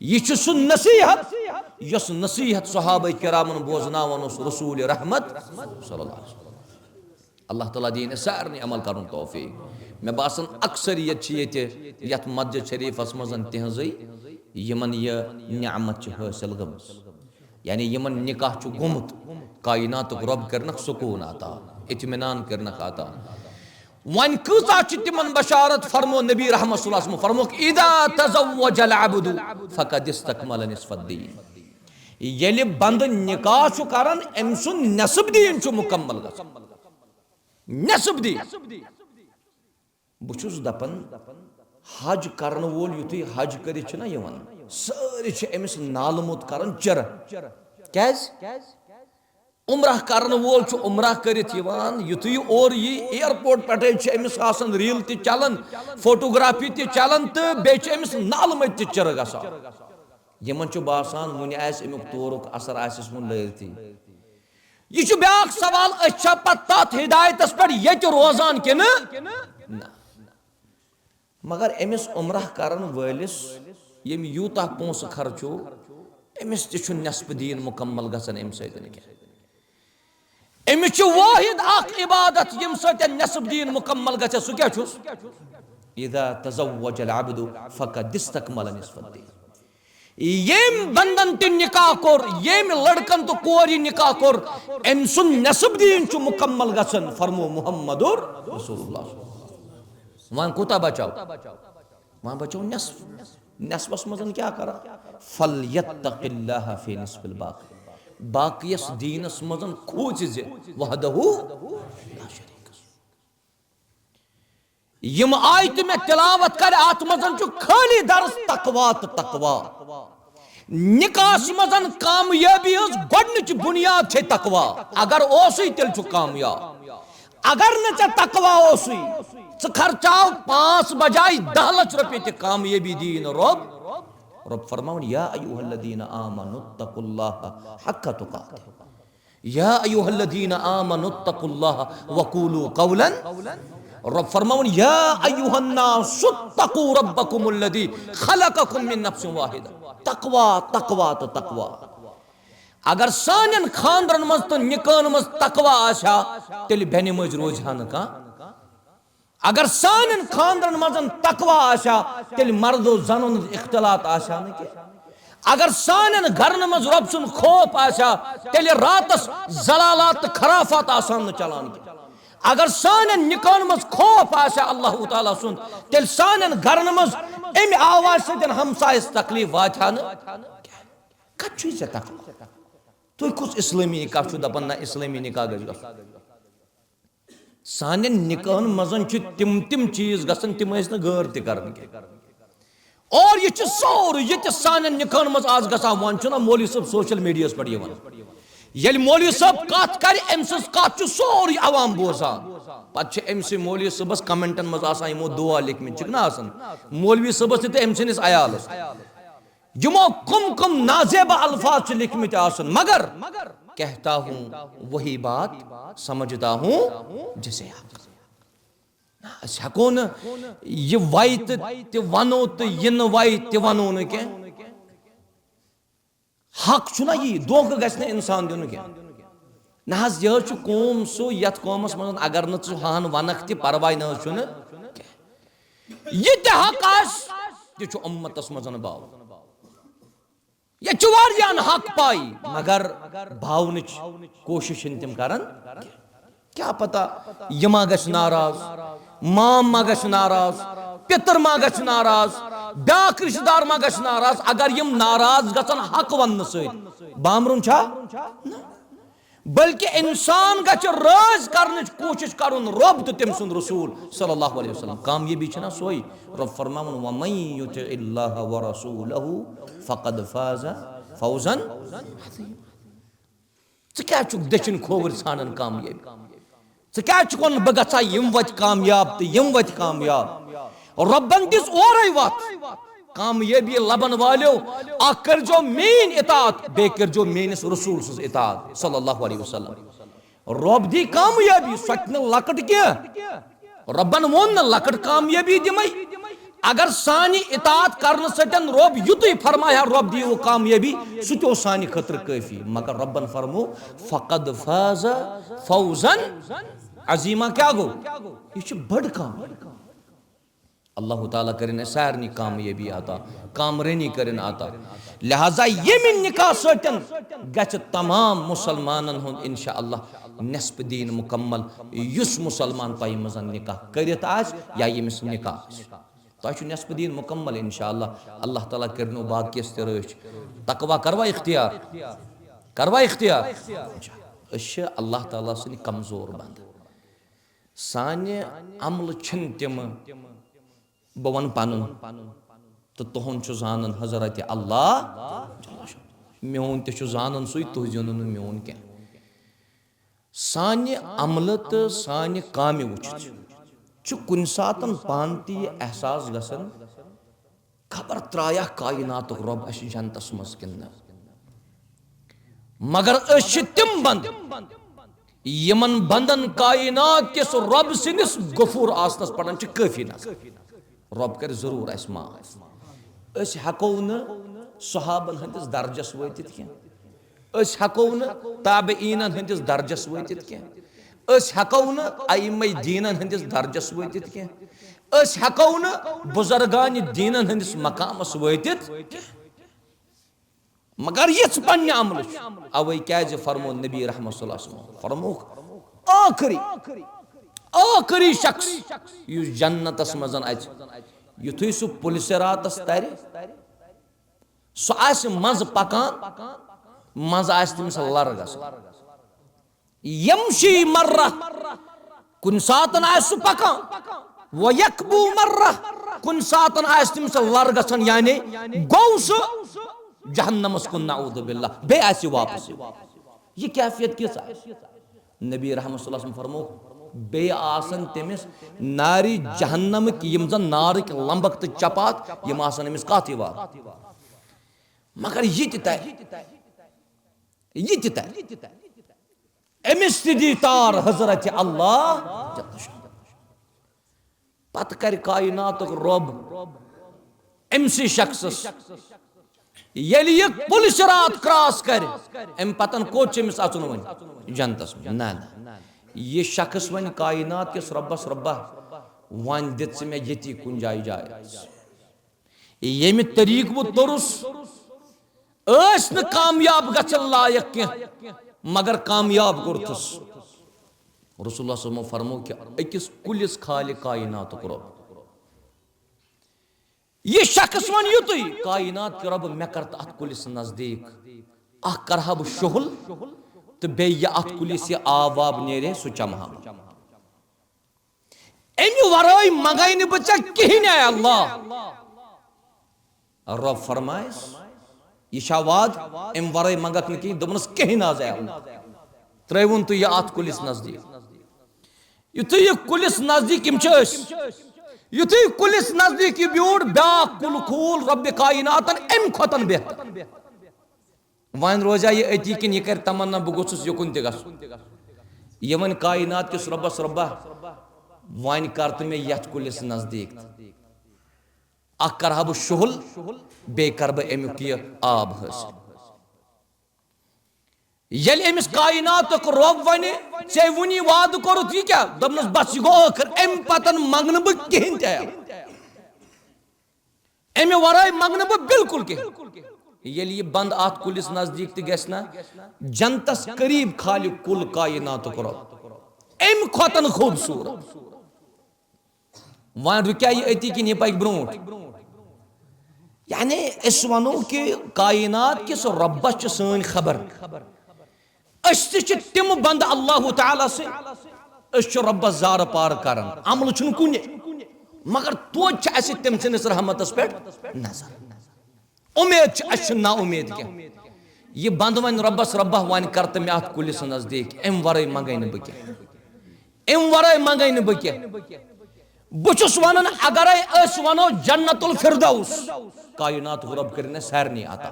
یہِ چھُ سُہ نصیحت، یۄس نصیحت صحابہ کرامَن بوزناوان اوس رسول رحمت صلی اللہ علیہ وسلم۔ اللہ تعالیٰ دِیِن اَسہِ سارنٕے عمل کَرُن توفیق۔ مےٚ باسان اکثریت چھِ ییٚتہِ یَتھ مسجد شریٖفَس منٛز تِہٕنٛزٕے، یِمَن یہِ نعمت چھِ حٲصِل گٔمٕژ۔ یعنی یِمن نکاح چھُ گوٚمُت، کائناتُک رب کٔرنکھ سکوٗن عطا، اطمینان کٔرنکھ عطا۔ وۄنۍ کۭژاہ چھِ تِمن بشارت؟ فرمو نبی رحمت صلی اللہ علیہ وسلم، فرموکھ، "اذا تزوج العبد فقد استکمل نصف الدین"۔ ییٚلہِ بندٕ نکاح چھُ کران، أمۍ سُنٛد نصف دیٖن چھُ مکمل گژھان۔ نصف دیٖن۔ بہٕ چھُس دَپان، حج کرن وول یُتھُے حج کٔرِتھ چھُنہ یِوان، سٲری چھِ أمِس نالہٕ موٚت کران چِرٕ۔ کیٛازِ؟ عمرہ کرن وول چھُ عمرہ کٔرِتھ یِوان، یُتھُے یہِ اورٕ یی، ایئرپورٹ پٮ۪ٹھَے چھِ أمِس آسان ریٖل تہِ چلان، فوٹوگرافی تہِ چلان تہٕ بیٚیہِ چھِ أمِس نالہٕ مٔتۍ تہِ چِرٕ گژھان۔ یِمن چھُ باسان وُنہِ آسہِ اَمیُک تورُک اثر آسٮ۪س کُن لٲرتھٕے۔ یہِ چھُ بیٛاکھ سوال، أسۍ چھا پتہٕ تتھ ہدایتس پٮ۪ٹھ ییٚتہِ روزان کِنہٕ نہ؟ مگر أمِس عمرہ کرن وٲلِس ییٚمۍ یوٗتاہ پونٛسہٕ خرچو، أمِس تہِ چھُ نصف دیٖن مکمل گژھان اَمہِ سۭتۍ کینٛہہ۔ أمِس چھُ وٲحد اکھ عبادت، ییٚمہِ سۭتۍ نصف دیٖن مکمل گژھِ۔ سُہ کیٛاہ چھُس؟ اذا تزوج العبد فقد استکمل نصف الدین۔ ییٚمۍ بندن تہِ نکاح کوٚر، ییٚمۍ لڑکن تہٕ کورِ نکاح کوٚر، أمۍ سُنٛد نصف دیٖن چھُ مکمل گژھان، فرمو محمد رسول اللہ۔ وۄنۍ کوٗتاہ بچاو؟ وۄنۍ بچاو نصف۔ نصفس منٛز کیٛاہ کران؟ فلیتق اللہ فی نصف الباقی۔ باقیس دیٖنس منٛز کھوژِ زِ وحدہ لا شریک۔ یِم آیتہٕ مےٚ تلاوت کرِ، اتھ منٛز چھُ خٲلی درس تقوا تہٕ تقوا۔ نکاحس منٛز کامیٲبی ہٕنٛز گۄڈنِچ بُنیاد چھے تقوا۔ اگر اوسُے، تیٚلہِ چھُ کامیاب۔ اگر نہٕ ژےٚ تقوا اوسُے، ژٕ خرچاو پانٛژھ بجاے دَہ لچھ رۄپیہِ تہِ کامیٲبی دِیہِ نہٕ رۄب۔ رۄب فرماوُن، یا ایھا الذین آمنوا اتقوا اللہ حق تقاتہ۔ یا ایھا الذین آمنوا اتقوا اللہ وقولوا قولا۔ رۄب فرماوُن، یا ایھا الناس اتقوا ربکم الذی خلقکم من نفس واحدہ۔ تقوا، تقوا تہٕ تقوا۔ اگر سانٮ۪ن خاندرن منٛز تہٕ نکاحن منٛز تقوا آسہِ ہا، تیٚلہِ بے نمٲزۍ روزِ ہا نہٕ کانٛہہ۔ اگر سانٮ۪ن خاندرن منٛز تقوا آسہِ ہا، تیٚلہِ مرد و زنن ہُنٛد اختلاط آسہِ ہا نہٕ کینٛہہ۔ اگر سانٮ۪ن گرن منٛز رۄب سُنٛد خوف آسہِ ہا، تیٚلہِ راتس ضلالات تہٕ خرافات آسہٕ ہن نہٕ چلان کینٛہہ۔ اگر سانٮ۪ن نکاحن منٛز خوف آسہِ ہا اللہ تعالیٰ سُنٛد، تیٚلہِ سانٮ۪ن گرن منٛز امہِ آوازِ سۭتۍ ہمسایس تکلیف واتہِ ہا نہٕ۔ کتہِ چھُے ژےٚ تقوا؟ تُہۍ کُس اسلٲمی نکاح چھُو دپان نہ اسلٲمی نکاح گژھِ گژھُن؟ سانٮ۪ن نکاحن منٛز چھِ تِم تِم چیٖز گژھان، تِم ٲسۍ نہٕ غٲر تہِ کران کینٛہہ۔ اور یہِ چھُ سورُے، یہِ تہِ سانٮ۪ن نکاحن منٛز آز گژھان، وۄنۍ چھُنہ مولوی صٲب سوشل میڈیاہس پٮ۪ٹھ یِوان۔ ییٚلہِ مولوی صٲب کتھ کرِ، أمۍ سٕنٛز کتھ چھُ سورُے عوام بوزان۔ پتہٕ چھِ أمۍ سٕے مولوی صٲبس کمنٹن منٛز آسان یِمو دعا لیکھمٕتۍ، چھِکھ نہ آسان؟ مولوی صٲبس تہِ تہٕ أمۍ سٕنٛدِس عیالس۔ یِمو کم کم نازیبہ الفاظ چھِ لیکھمٕتۍ آسان، مگر کہتا ہوں وہی بات، سمجھتا ہوں جسے حق۔ نہ، أسۍ ہٮ۪کو نہٕ یہِ وَے تہٕ تہِ وَنو تہٕ یہِ نہٕ وَے تہِ وَنو نہٕ کینٛہہ۔ حق چھُنہ یی، دھوکہٕ گژھِ نہٕ اِنسان دیُن کینٛہہ۔ نہ حظ، یہِ حظ چھُ قوم سُہ، یَتھ قومَس منٛز اگر نہٕ ژٕ ہَن وَنَکھ تہِ، پَرواے نہ حظ چھُنہٕ کینٛہہ۔ یہِ تہِ حق آسہِ، تہِ چھُ اُمتَس منٛز باوُن۔ ییٚتہِ چھُ واریاہَن حق پاے، مگر باونٕچ کوٗشِش چھِنہٕ تِم کران۔ کیٛاہ پتہ یہِ ما گژھِ ناراض، مام ما گژھِ ناراض، پِتٕر ما گژھِ ناراض، بیٛاکھ رِشتہٕ دار ما گژھِ ناراض۔ اگر یِم ناراض گژھن حق وننہٕ سۭتۍ، بامبرُن چھا؟ نہ۔ بلکہ انسان گژھِ رٲضۍ کرنٕچ کوٗشِش کرُن رۄب تہٕ تٔمۍ سُنٛد رسول صلی اللہ علیہ وسلم۔ کامیٲبی چھنا سۄے۔ رۄب فرماوُن، "ومن یطع اللہ ورسولہ فقد فاز فوزا عظیما۔" ژٕ کیٛازِ چھُکھ دٔچھِنۍ کھووٕرۍ ژھانڈان کامیٲبی؟ ژٕ کیٛازِ چھُکھ وَنان بہٕ گژھٕ ہا یِم وَتہِ کامیاب تہٕ یِم وَتہِ کامیاب؟ رۄبَن دِژ اورَے وَتھ۔ کامیٲبی لَبَن والیو، اَکھ کٔرۍزیو میٛٲنۍ اطاعت، بیٚیہِ کٔرۍزیو میٛٲنِس رسول سٕنٛز اطاعت صلی اللہ علیہ وسلم۔ رۄب دی کامیٲبی، سۄ تہِ نہٕ لۄکٕٹ کینٛہہ۔ رۄبن ووٚن نہٕ لۄکٕٹ کامیٲبی دِمے۔ اگر سانہِ اطاعت کرنہٕ سۭتۍ رۄب یُتُے فرمایہِ ہا، رۄب دِیِو کامیٲبی، سُہ تہِ اوس سانہِ خٲطرٕ کٲفی۔ مگر رۄبن فرموو، فقد فاز فوزا عظیما۔ کیٛاہ گوٚو؟ یہِ چھِ بٔڑ کامیٲبی۔ اللہ تعالیٰ کٔرِنۍ اَسہِ سارنٕے کامیٲبی عطا، کامرٲنی کٔرِنۍ عطا۔ لہذا ییٚمہِ نکاح سۭتۍ گژھِ تمام مسلمانن ہُنٛد انشاءاللہ نصف دین مکمل۔ یُس مسلمان تۄہہِ منٛز نکاح کٔرِتھ آسہِ یا ییٚمِس نکاح آسہِ، تۄہہِ چھُ نصف دین مکمل انشاءاللہ۔ اللہ تعالیٰ کٔرِنو باقیَس تہِ رٲچھ۔ تقوی کروا اختیار؟ کروا اختیار؟ أسۍ چھِ اللہ تعالیٰ سٕنٛدۍ کمزور بندٕ۔ سانہِ عملہٕ چھِنہٕ تِمہٕ، بہٕ وَنہٕ پَنُن، تہٕ تُہُنٛد چھُ زانان حضرت اللہ، میون تہِ چھُ زانان سُے، تُہۍ زینِو نہٕ میون کینٛہہ۔ سانہِ عملہٕ تہٕ سانہِ کامہِ وٕچھِتھ چھُ کُنہِ ساتَن پانہٕ تہِ یہِ احساس گژھان، خبر ترٛایہ کایناتُک رۄب اَسہِ جنتَس منٛز کِنہٕ نہ۔ مگر أسۍ چھِ تِم بندٕ، یِمن بندن کائنات کِس رۄب سٕنٛدِس غفور آسنس پٮ۪ٹھ چھِ کٲفی نظر۔ رۄب کرِ ضروٗر اَسہِ معاف۔ أسۍ ہٮ۪کو نہٕ صحابن ہٕنٛدِس درجس وٲتِتھ کینٛہہ۔ أسۍ ہٮ۪کو نہٕ تابعیٖنن ہٕنٛدِس درجس وٲتِتھ کینٛہہ۔ أسۍ ہٮ۪کو نہٕ ائمہ دیٖنن ہٕنٛدِس درجس وٲتِتھ کینٛہہ۔ أسۍ ہٮ۪کو نہٕ بزرگان دیٖنن ہٕنٛدِس مقامس وٲتِتھ کینٛہہ۔ مگر یژھ پننہِ عملٕچ۔ اوے کیازِ فرمو نبی رحمت صلی اللہ علیہ وسلم، فرموکھ، ٲخری، ٲخری شخص یُس جنتس منٛز اژِ، یُتھُے سُہ پُلہِ صراطس ترِ، سُہ آسہِ منٛزٕ پکان، منٛزٕ آسہِ تٔمِس لر گژھان۔ یمشی مرہ، کُنہِ ساتن آسہِ سُہ پکان، و یکبو مرہ، کُنہِ ساتن آسہِ تٔمِس لر گژھان، یعنی گوٚو سُہ جہنمس کُن، نعوذ باللہ، بیٚیہِ آسہِ یہِ واپس یِوان۔ یہِ کیفیت کِژھ آسہِ؟ نبی رحمت صلی اللہ علیہ وسلم فرموو، بیٚیہِ آسن تٔمِس نارِ جہنمٕکۍ یِم زن نارٕکۍ لمبکھ تہٕ چپاتھ، یِم آسن أمِس کتھ یِوان۔ مگر یہِ تہِ ترِ، یہِ تہِ ترِ۔ أمِس تہِ دی تار حضرت اللہ۔ پتہٕ کرِ کائناتُک رۄب أمسٕے شخصس، ییٚلہِ یہِ پُل صراط کراس کرِ، امہِ پتن کوٚت چھُ أمِس اژُن وۄنۍ؟ جنتس منٛز۔ نہ، نہ۔ یہِ شخص ونہِ کائنات کِس رۄبس، رۄبا، وۄنۍ دِ ژٕ مےٚ ییٚتی کُنہِ جایہِ جاے۔ ییٚمہِ طریٖقہٕ بہٕ توٚرُس، ٲسۍ نہٕ کامیاب گژھن لایق کینٛہہ، مگر کامیاب کوٚرتھس۔ رسول اللہ صلی اللہ علیہ وسلم فرمو کہ أکِس کُلِس کھالہِ کائناتُک رۄب۔ یہِ شخص ونہِ یُتُے، کائنات کہِ رۄب، مےٚ کر تہٕ اتھ کُلِس نزدیٖک، اکھ کرٕ ہا بہٕ شُہُل تہٕ بیٚیہِ یہِ اتھ کُلِس یہِ آب واب نیرِ ہے، سُہ چمہٕ ہا بہٕ۔ امہِ ورٲے منگے نہٕ بہٕ ژےٚ کِہینۍ، اے اللہ۔ رۄب فرمایس، یہِ چھا وعدٕ؟ امہِ ورٲے منگکھ نہٕ کِہینۍ۔ دوٚپنس، کِہینۍ نہٕ حظ، اے اللہ۔ ترٲوُن تہٕ یہِ اتھ کُلِس نزدیٖک۔ یُتھُے یہِ کُلِس نزدیٖک، یِم چھِ أسۍ، یُتھُے کُلِس نزدیٖک یہِ بیوٗٹھ، بیٛاکھ کُل کھوٗل رۄبِ کائناتن امہِ کھۄتن بہتر۔ وۄنۍ روزیا یہِ أتی کِنہٕ یہِ کرِ تمنا، بہٕ گوٚژھُس یُکُن تہِ گژھُن؟ یہِ وۄنۍ کائنات کِس رۄبس، رۄبا، وۄنۍ کر تہٕ مےٚ یتھ کُلِس نزدیٖک۔ اکھ کرٕ ہا بہٕ شُہُل، بیٚیہِ کرٕ بہٕ امیُک یہِ آب حٲصِل۔ ییٚلہِ أمِس کائناتُک رۄب ونہِ، ژےٚ وُنی وعدٕ کوٚرُتھ، یہِ کیٛاہ؟ دوٚپنس، بس، یہِ گوٚو ٲخر، امہِ پتن منگنہٕ بہٕ کِہینۍ تہِ۔ امہِ ورٲے منگنہٕ بہٕ بالکل کینٛہہ۔ ییٚلہِ یہِ بند اتھ کُلِس نزدیٖک تہِ گژھِ نا، جنتس قریب کھالہِ کُل کائناتُک رۄب، امہِ کھۄتن خوٗبصوٗرت۔ وۄنۍ رُکیا یہِ أتی کِنہٕ یہِ پکہِ برونٛٹھ؟ یعنی أسۍ ونو کہِ کائنات کِس رۄبس چھِ سٲنۍ خبر۔ أسۍ تہِ چھِ تِم بندٕ اللہ تعالیٰ سٕنٛدۍ، أسۍ چھِ رۄبس زارٕ پار کران، عملہٕ چھُنہٕ کُنہِ، مگر توتہِ چھِ اَسہِ تٔمۍ سٕنٛدِس رحمتس پٮ۪ٹھ نظر۔ اُمید چھِ، اَسہِ چھِ نا اُمید کینٛہہ۔ یہِ بنٛدٕ وَنہِ رۄبَس، "رۄبہ، وۄنۍ کر تہٕ مےٚ اَتھ کُلِس نزدیٖک، اَمہِ وَرٲے منٛگَے نہٕ بہٕ کینٛہہ، اَمہِ وَرٲے منٛگَے نہٕ بہٕ کینٛہہ۔" بہٕ چھُس وَنان، اَگَرَے أسۍ وَنو جنت الفردوس، کائناتُک رۄب کٔرِنۍ اَسہِ سارنٕے عطا۔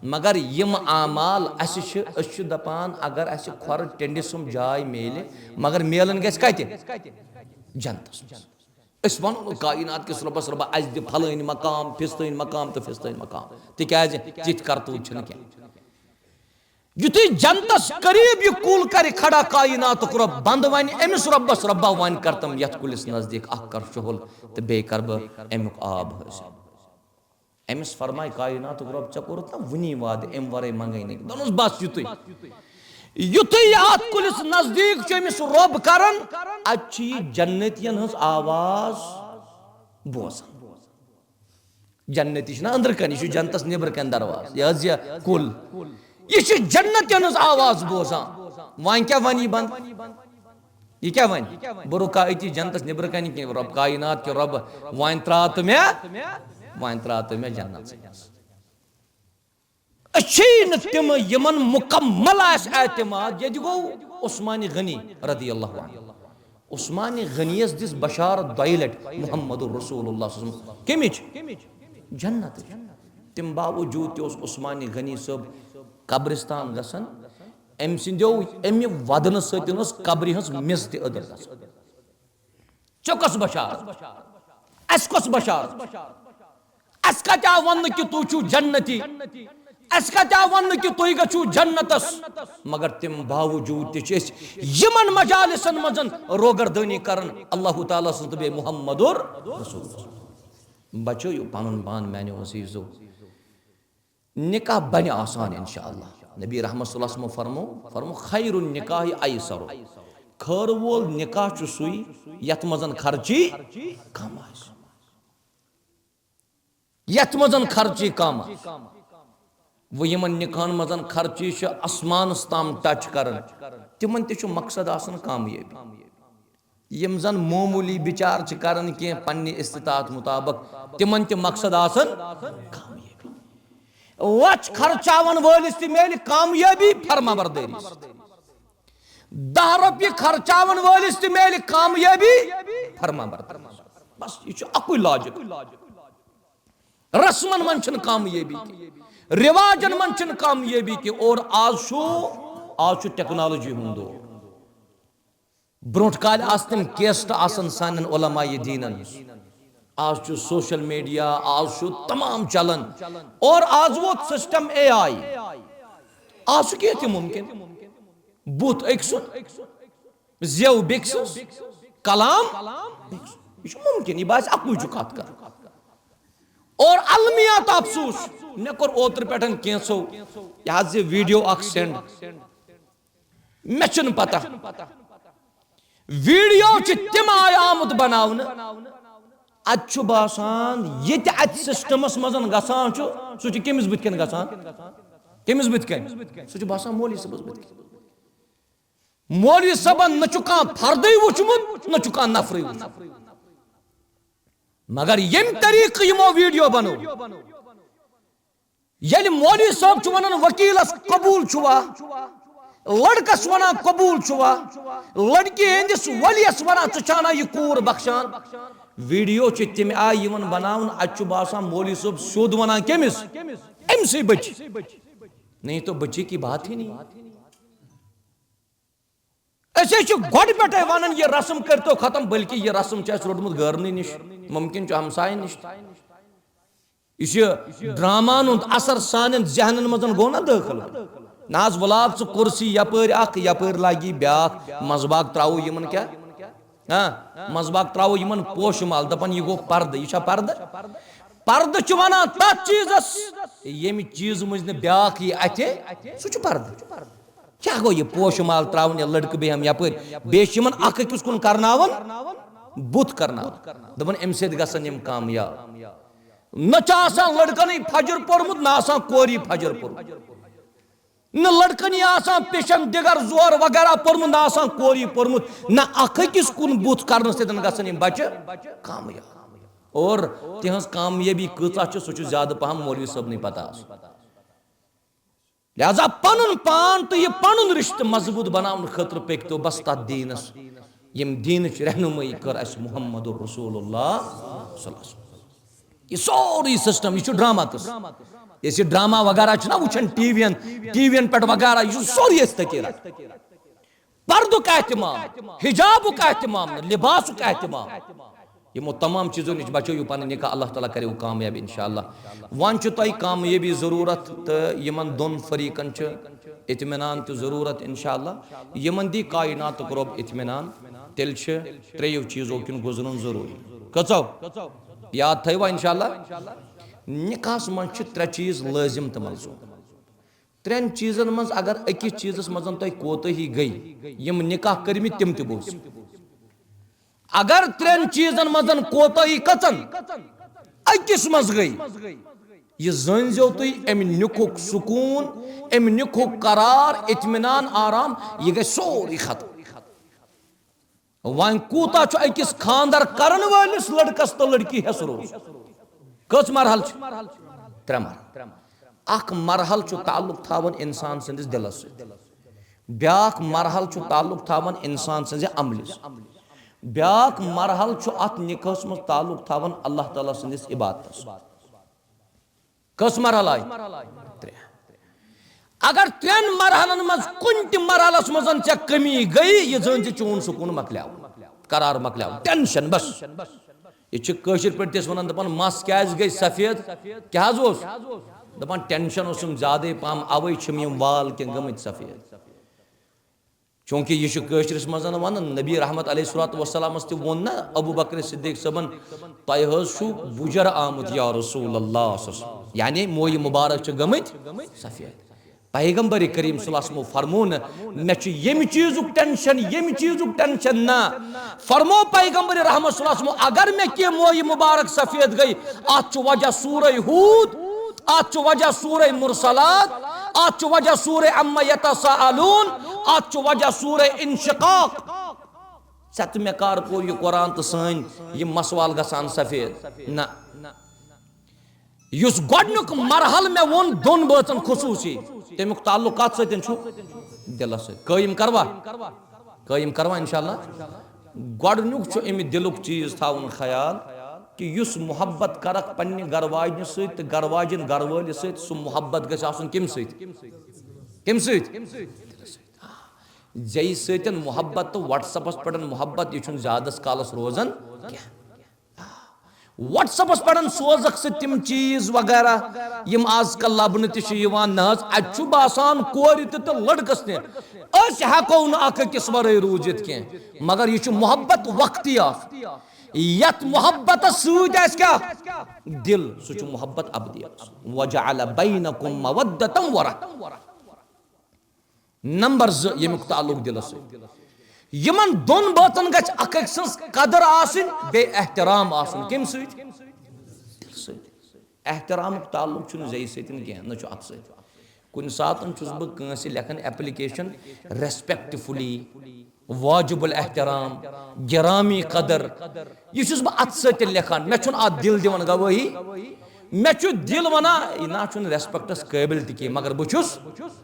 مگر یِم اعمال اَسہِ چھِ، أسۍ چھِ دَپان، اگر اَسہِ کھۄرٕ ٹیٚنٛڈِ سُم جاے میلہِ، مگر میلان گژھِ کَتہِ؟ جنتَس منٛز۔ أسۍ وَنو نہٕ کائنات کِس رۄبَس، "رۄبہ، اَسہِ دِ پھلٲنۍ مقام، فِستٲنۍ مقام تہٕ فِستٲنۍ مقام"، تِکیٛازِ تِتھۍ کرتوٗت چھِنہٕ کینٛہہ۔ یُتھُے جنتَس قریب یہِ کُل کرِ کھڑا کائناتُک رۄب، بنٛدٕ وَنہِ أمِس رۄبَس، "رۄبہ، وۄنۍ کر تم یَتھ کُلِس نزدیٖک، اَکھ کر شُہُل تہٕ بیٚیہِ کر بہٕ اَمیُک آب حٲصِل۔" أمِس فرمایہِ کائناتُک رۄب، "ژےٚ کوٚرُتھ نا وُنی وعدٕ، اَمہِ وَرٲے منٛگَے نہٕ؟" دوٚپنَس، "بَس یُتُے۔" یُتھُے یہِ اَتھ کُلِس نزدیٖک چھُ، أمِس رۄب کران، اَتہِ چھِ یہِ جنتیَن ہٕنٛز آواز بوزان۔ جنتی چھُنہ أنٛدرٕ کَنہِ، یہِ چھُ جنتَس نیٚبرٕ کَنہِ دروازٕ، یہِ حظ یہِ کُل۔ یہِ چھُ جنتیَن ہٕنٛز آواز بوزان۔ وۄنۍ کیٛاہ وَنہِ یہِ بنٛدٕ؟ یہِ کیٛاہ وَنہِ؟ بہٕ رُکا أتی جنتَس نیٚبرٕ کَنہِ کِنہٕ رۄب کائنات کہِ رۄب، وۄنۍ ترٛاو تہٕ مےٚ، وۄنۍ ترٛاو تہٕ مےٚ جنتَس منٛز۔ أسۍ چھِی نہٕ تِم یِمن مُکمل آسہِ اعتماد۔ ییٚتہِ گوٚو عثمان غنی رضی اللہ عنہ۔ عثمان غنیَس دِژ بشارت دۄیہِ لٹہِ محمد رسول اللہ صلی اللہ علیہ وسلم۔ کمِچ؟ جنتٕچ۔ تَمہِ باوجوٗد تہِ اوس عثمان غنی صٲب قبرستان گژھان۔ أمۍ سٕنٛدیو، اَمہِ ودنہٕ سۭتۍ ٲس قبرِ ہٕنٛز میٚژ تہِ أدٕر گژھان۔ ژےٚ کۄس بشارت؟ اَسہِ کۄس بشارت؟ اَسہِ کَتہِ آو وَننہٕ کہِ تُہۍ چھِو جنتی؟ اَسہِ کَتہِ آو وَننہٕ کہِ تُہۍ گٔژھِو جنتَس؟ مگر تَمہِ باوجوٗد تہِ چھِ أسۍ یِمَن مجالسَن منٛز روگردٲنی کران اللہ تعالیٰ سٕنٛز تہٕ بیٚیہِ محمد رسول۔ بچٲیِو پَنُن پان میٛانیو عزیٖزو۔ نکاح بنہِ آسان انشاءاللہ۔ نبی رحمت صلی اللہ علیہ وسلمو فرمو، فرمو، "خیر النکاح ایسر"۔ خٲر وول نکاح چھُ سُے یتھ منٛز خرچی کم آسہِ۔ یتھ منٛز خرچی کم آسہِ۔ وۄنۍ یِمن نکاحن منٛز خرچی چھِ آسمانس تام ٹچ کران، تِمن تہِ چھُ مقصد آسان کامیٲبی۔ یِم زن معموٗلی بِچار چھِ کران کینٛہہ پننہِ استطاعت مُطابق، تِمن تہِ مقصد آسان کامیٲبی۔ لچھ خرچاون وٲلِس تہِ میلہِ کامیٲبی فرما بردٲری سۭتۍ۔ دَہ رۄپیہِ خرچاون وٲلِس تہِ میلہِ کامیٲبی فرما بردٲری سۭتۍ۔ بس، یہِ چھُ اَکُے لاجک۔ رسمن منٛز چھِنہٕ کامیٲبی کینٛہہ، رواجن منٛز چھِنہٕ کامیٲبی کینٛہہ۔ اور آز چھُ، آز چھُ ٹیکنالوجی ہُنٛد دور۔ برونٛٹھ کالہِ آسہٕ تِم کیسٹ آسان سانٮ۪ن علماء دیٖنن ہٕنٛز۔ آز چھُ سوشل میڈیا، آز چھُ تمام چلان۔ اور آز ووت سسٹم اے آئی۔ آز چھُ کینٛہہ تہِ ممکن۔ بُتھ أکۍ سُنٛد، زیو بیٚکہِ سٕنٛز، کلام بیٚکہِ سُنٛد۔ یہِ چھُ ممکن، یہِ باسہِ اَکُے چھُ کتھ کران۔ اور المیات افسوس، مےٚ کوٚر اوترٕ پٮ۪ٹھ کینٛژھو یہِ حظ یہِ ویڈیو اکھ سینڈ۔ مےٚ چھُنہٕ پتہ۔ ویڈیو چھِ تِم آیہِ آمُت بناونہٕ، اتہِ چھُ باسان یہِ تہِ اتہِ سسٹمس منٛز گژھان چھُ، سُہ چھُ کٔمِس بٕتھِ کَنۍ گژھان؟ کٔمِس بٕتھِ کَنۍ؟ سُہ چھُ باسان مولوی صٲبس بٕتھِ کَنۍ۔ مولوی صٲبن نہ چھُ کانٛہہ فردٕے وُچھمُت، نہ چھُ کانٛہہ نفرٕے وُچھمُت۔ مگر ییٚمہِ طریقہٕ یِمو ویڈیو بنوو، ییٚلہِ مولوی صٲب چھُ ونان وکیلس قبول چھُوا، لڑکس ونان قبول چھُوا، لڑکی ہٕنٛدِس ولیس ونان، "ژٕ چھا نا یہِ کوٗر بخشان؟" ویڈیو چھِ تَمہِ آیہِ یِوان بناونہٕ، اتہِ چھُ باسان مولوی صٲب سیوٚد ونان کٔمِس؟ أمۍ سٕے بچی۔ نہیں تو بچی کی بات ہی نہیں۔ أسۍ حظ چھِ گۄڈٕ پٮ۪ٹھَے وَنان، یہِ رسم کٔرۍتو ختم، بلکہِ یہِ رسم چھُ اَسہِ روٚٹمُت غٲرنٕے نِش، مُمکِن چھُ ہمساین نِش تہِ۔ یُس یہِ ڈراماہَن ہُنٛد اثر سانٮ۪ن ذہنَن منٛز گوٚو نہ دٲخل، نہ حظ وۄلاب ژٕ کُرسی یَپٲرۍ اَکھ، یَپٲرۍ لاگی بیٛاکھ، منٛزباگ ترٛاوو یِمَن کیٛاہ؟ ہاں، منٛزباگ ترٛاوو یِمَن پوشہٕ مال، دَپان یہِ گوٚو پردٕ، یہِ چھا پردٕ؟ پردٕ چھُ وَنان تَتھ چیٖزَس، ییٚمہِ چیٖزٕ مٔنٛزۍ نہٕ بیٛاکھ یی اَتھِ، سُہ چھُ پردٕ۔ کیٛاہ گوٚو یہِ پوشہٕ مال ترٛاوُن یا لٔڑکہٕ بیٚہم یَپٲرۍ؟ بیٚیہِ چھِ یِمن اکھ أکِس کُن کرناوان، بُتھ کرناوان۔ دَپان، اَمہِ سۭتۍ گژھن یِم کامیاب۔ نہ چھُ آسان لٔڑکَنٕے فجر پوٚرمُت، نہ آسان کورِ فجر پوٚرمُت۔ نہ لٔڑکَنٕے آسان پیشن دِگر زور وغیرہ پوٚرمُت، نہ آسان کورِ پوٚرمُت۔ نہ اکھ أکِس کُن بُتھ کرنہٕ سۭتۍ گژھن یِم بچہٕ کامیاب۔ اور تِہنٛز کامیٲبی کۭژاہ چھِ، سُہ چھُ زیادٕ پہم مولوی صٲبنٕے پتہ آسان۔ لہذا پنُن پان تہٕ یہِ پنُن رشتہٕ مضبوٗط بناونہٕ خٲطرٕ پٔکۍ تو بس تتھ دیٖنس، ییٚمۍ دیٖنٕچ رہنمٲیی کٔر اسہِ محمد رسول اللہ صلی اللہ علیہ وسلم۔ یہِ سورُے سسٹم، یہِ چھُ ڈرامہ قٕصہٕ۔ یُس یہِ ڈرامہ وغیرہ چھُنہ وٕچھان ٹی وی ین، ٹی وی ین پٮ۪ٹھ وغیرہ، یہِ چھُ سورُے أسۍ تٔتی رٹان۔ پردُک اہتمام، حجابُک اہتمام، لباسُک اہتمام۔ یِمو تمام چیزو نِش بچٲیِو پنٕنۍ نکاح، اللہ تعالیٰ کریو کامیاب انشاءاللہ۔ وۄنۍ چھُ تۄہہِ کامیٲبی ضروٗرت تہٕ یِمن دۄن فریقن چھِ اطمینان تہِ ضروٗرت انشاءاللہ۔ یِمن دی کائناتُک رۄب اطمینان، تیٚلہِ چھِ ترٛیٚیو چیزو کِنۍ گُزرُن ضروٗری۔ کٔژو؟ یاد تھٲیوا انشاءاللہ؟ نکاحس منٛز چھِ ترٛےٚ چیز لٲزم تہٕ ملزوم۔ ترٛٮ۪ن چیٖزن منٛز اگر أکِس چیٖزس منٛز تۄہہِ کوتٲہی گٔے، یِم نکاح کٔرمٕتۍ تِم تہِ بوزِو۔ اگر ترٛٮ۪ن چیٖزن منٛز کوتٲہی کٔژن أکِس منٛز گٔے، یہِ زٲنۍزیو تُہۍ، امہِ نِکُک سکوٗن، امہِ نِکُک قرار، اطمینان، آرام، یہِ گژھِ سورُے ختم۔ وۄنۍ کوٗتاہ چھُ أکِس خانٛدر کرن وٲلِس لڑکس تہٕ لڑکی ہٮ۪س روز؟ کٔژ مرحلہٕ چھِ؟ ترٛےٚ مرحلہٕ۔ اکھ مرحلہٕ چھُ تعلق تھاوان انسان سٕنٛدِس دِلس سۭتۍ، بیٛاکھ مرحلہٕ چھُ تعلق تھاوان انسان سٕنٛزِ عملہِ سۭتۍ، بیٛاکھ مرحلہٕ چھُ اتھ نکاحس منٛز تعلق تھاوان اللہ تعالیٰ سٕنٛدِس عبادتس سۭتۍ۔ کٔژ مرحلہٕ آیہِ؟ ترٛےٚ۔ اگر ترٛٮ۪ن مرحلن منٛز کُنہِ تہِ مرحلس منٛز ژےٚ کمی گٔیہِ، یہِ زٲنۍ زِ چون سکوٗن مۄکلیو، قرار مۄکلیو، ٹینشن بس۔ یہِ چھِ کٲشِر پٲٹھۍ تہِ أسۍ وَنان، دَپان، "مَس کیٛازِ گٔے سفید؟" کیٛاہ حظ اوس؟ دَپان، "ٹینشن اوسُم زیادَے پَہَم، اَوَے چھِم یِم وال کینٛہہ گٔمٕتۍ سفید۔" چوٗنٛکہِ یہِ چھُ کٲشرِس منٛز وَنان، نبی رحمت علیہ الصلوۃ والسلامَس تہِ ووٚن نہ ابو بکر صدیق صٲبن، "تۄہہِ حظ چھُو بُجر آمُت یا رسول اللہ"، صلی اللہ علیہ وسلم۔ یعنی مویہِ مُبارک چھِ گٔمٕتۍ سفید۔ پیغمبر کریم صلی اللہ علیہ وسلم فرموو نہٕ، "مےٚ چھُ ییٚمہِ چیٖزُک ٹینشن، ییٚمہِ چیٖزُک ٹینشن نہ۔" فرموو پیغمبر رحمت صلی اللہ علیہ وسلم، "اگر مےٚ کینٛہہ مویہِ مُبارک سفید گٔے، اتھ چھُ وجہ سورہ ہود، اتھ چھُ وجہ سورہ مرسلات، اتھ چھُ وجہ سورہ عما یتساءلون، اتھ چھُ وجہ سورہ انشقاق۔" ژےٚ تہٕ مےٚ کر کوٚر یہِ قرآن تہٕ سٲنۍ یِم مسوال گژھان سفید؟ نہ۔ یُس گۄڈٕنیُک مرحلہٕ مےٚ ووٚن دۄن بٲژن خصوٗصی، تَمیُک تعلق کَتھ سۭتۍ چھُ؟ دِلس سۭتۍ۔ قٲیِم کروا؟ قٲیِم کروا انشاءاللہ؟ گۄڈٕنیُک چھُ اَمہِ دِلُک چیٖز تھاوُن خیال کہِ یُس محبت کرکھ پننہِ گرٕ واجنہِ سۭتۍ تہٕ گرٕ واجٮ۪ن گرٕ وٲلِس سۭتۍ، سُہ محبت گژھِ آسُن کَمہِ سۭتۍ؟ کَمہِ سۭتۍ؟ زیٚیہِ سۭتۍ محبت تہٕ WhatsApp-س پٮ۪ٹھ محبت، یہِ چھُنہٕ زیادس کالس روزان کینٛہہ۔ WhatsApp-س پٮ۪ٹھ سوزکھ ژٕ تِم چیٖز وغیرہ یِم آز کل لبنہٕ تہِ چھِ یِوان۔ نہ حظ، اَتہِ چھُ باسان کورِ تہِ تہٕ لڑکس تہِ، أسۍ ہٮ۪کو نہٕ اکھ أکِس ورٲے روٗزِتھ کینٛہہ، مگر یہِ چھُ محبت وقتی اکھ۔ یتھ محبتس سۭتۍ آسہِ کیٛاہ؟ دِل، سُہ چھُ محبت ابدی۔ "وجعل بینکم مودۃ ورحمۃ۔" نمبر زٕ، ییٚمیُک تعلق دِلس سۭتۍ۔ یِمن دۄن بٲژن گژھِ اکھ أکۍ سٕنٛز قدر آسٕنۍ، بیٚیہِ احترام آسُن۔ کَمہِ سۭتۍ؟ دِلہٕ سۭتۍ۔ احترامُک تعلق چھُنہٕ زیٚیہِ سۭتۍ کینٛہہ، نہ چھُ اتھٕ سۭتۍ۔ کُنہِ ساتہٕ چھُس بہٕ کٲنٛسہِ لیکھان application، respectfully، واجب الاحترام، گرامی قدر، یہِ چھُس بہٕ اتھٕ سۭتۍ تہِ لیکھان، مےٚ چھُنہٕ اتھ دِل دِوان گوٲہی۔ مےٚ چھُ دِل ونان، یہِ نہ چھُنہٕ respect-س قٲبل تہِ کینٛہہ، مگر بہٕ چھُس،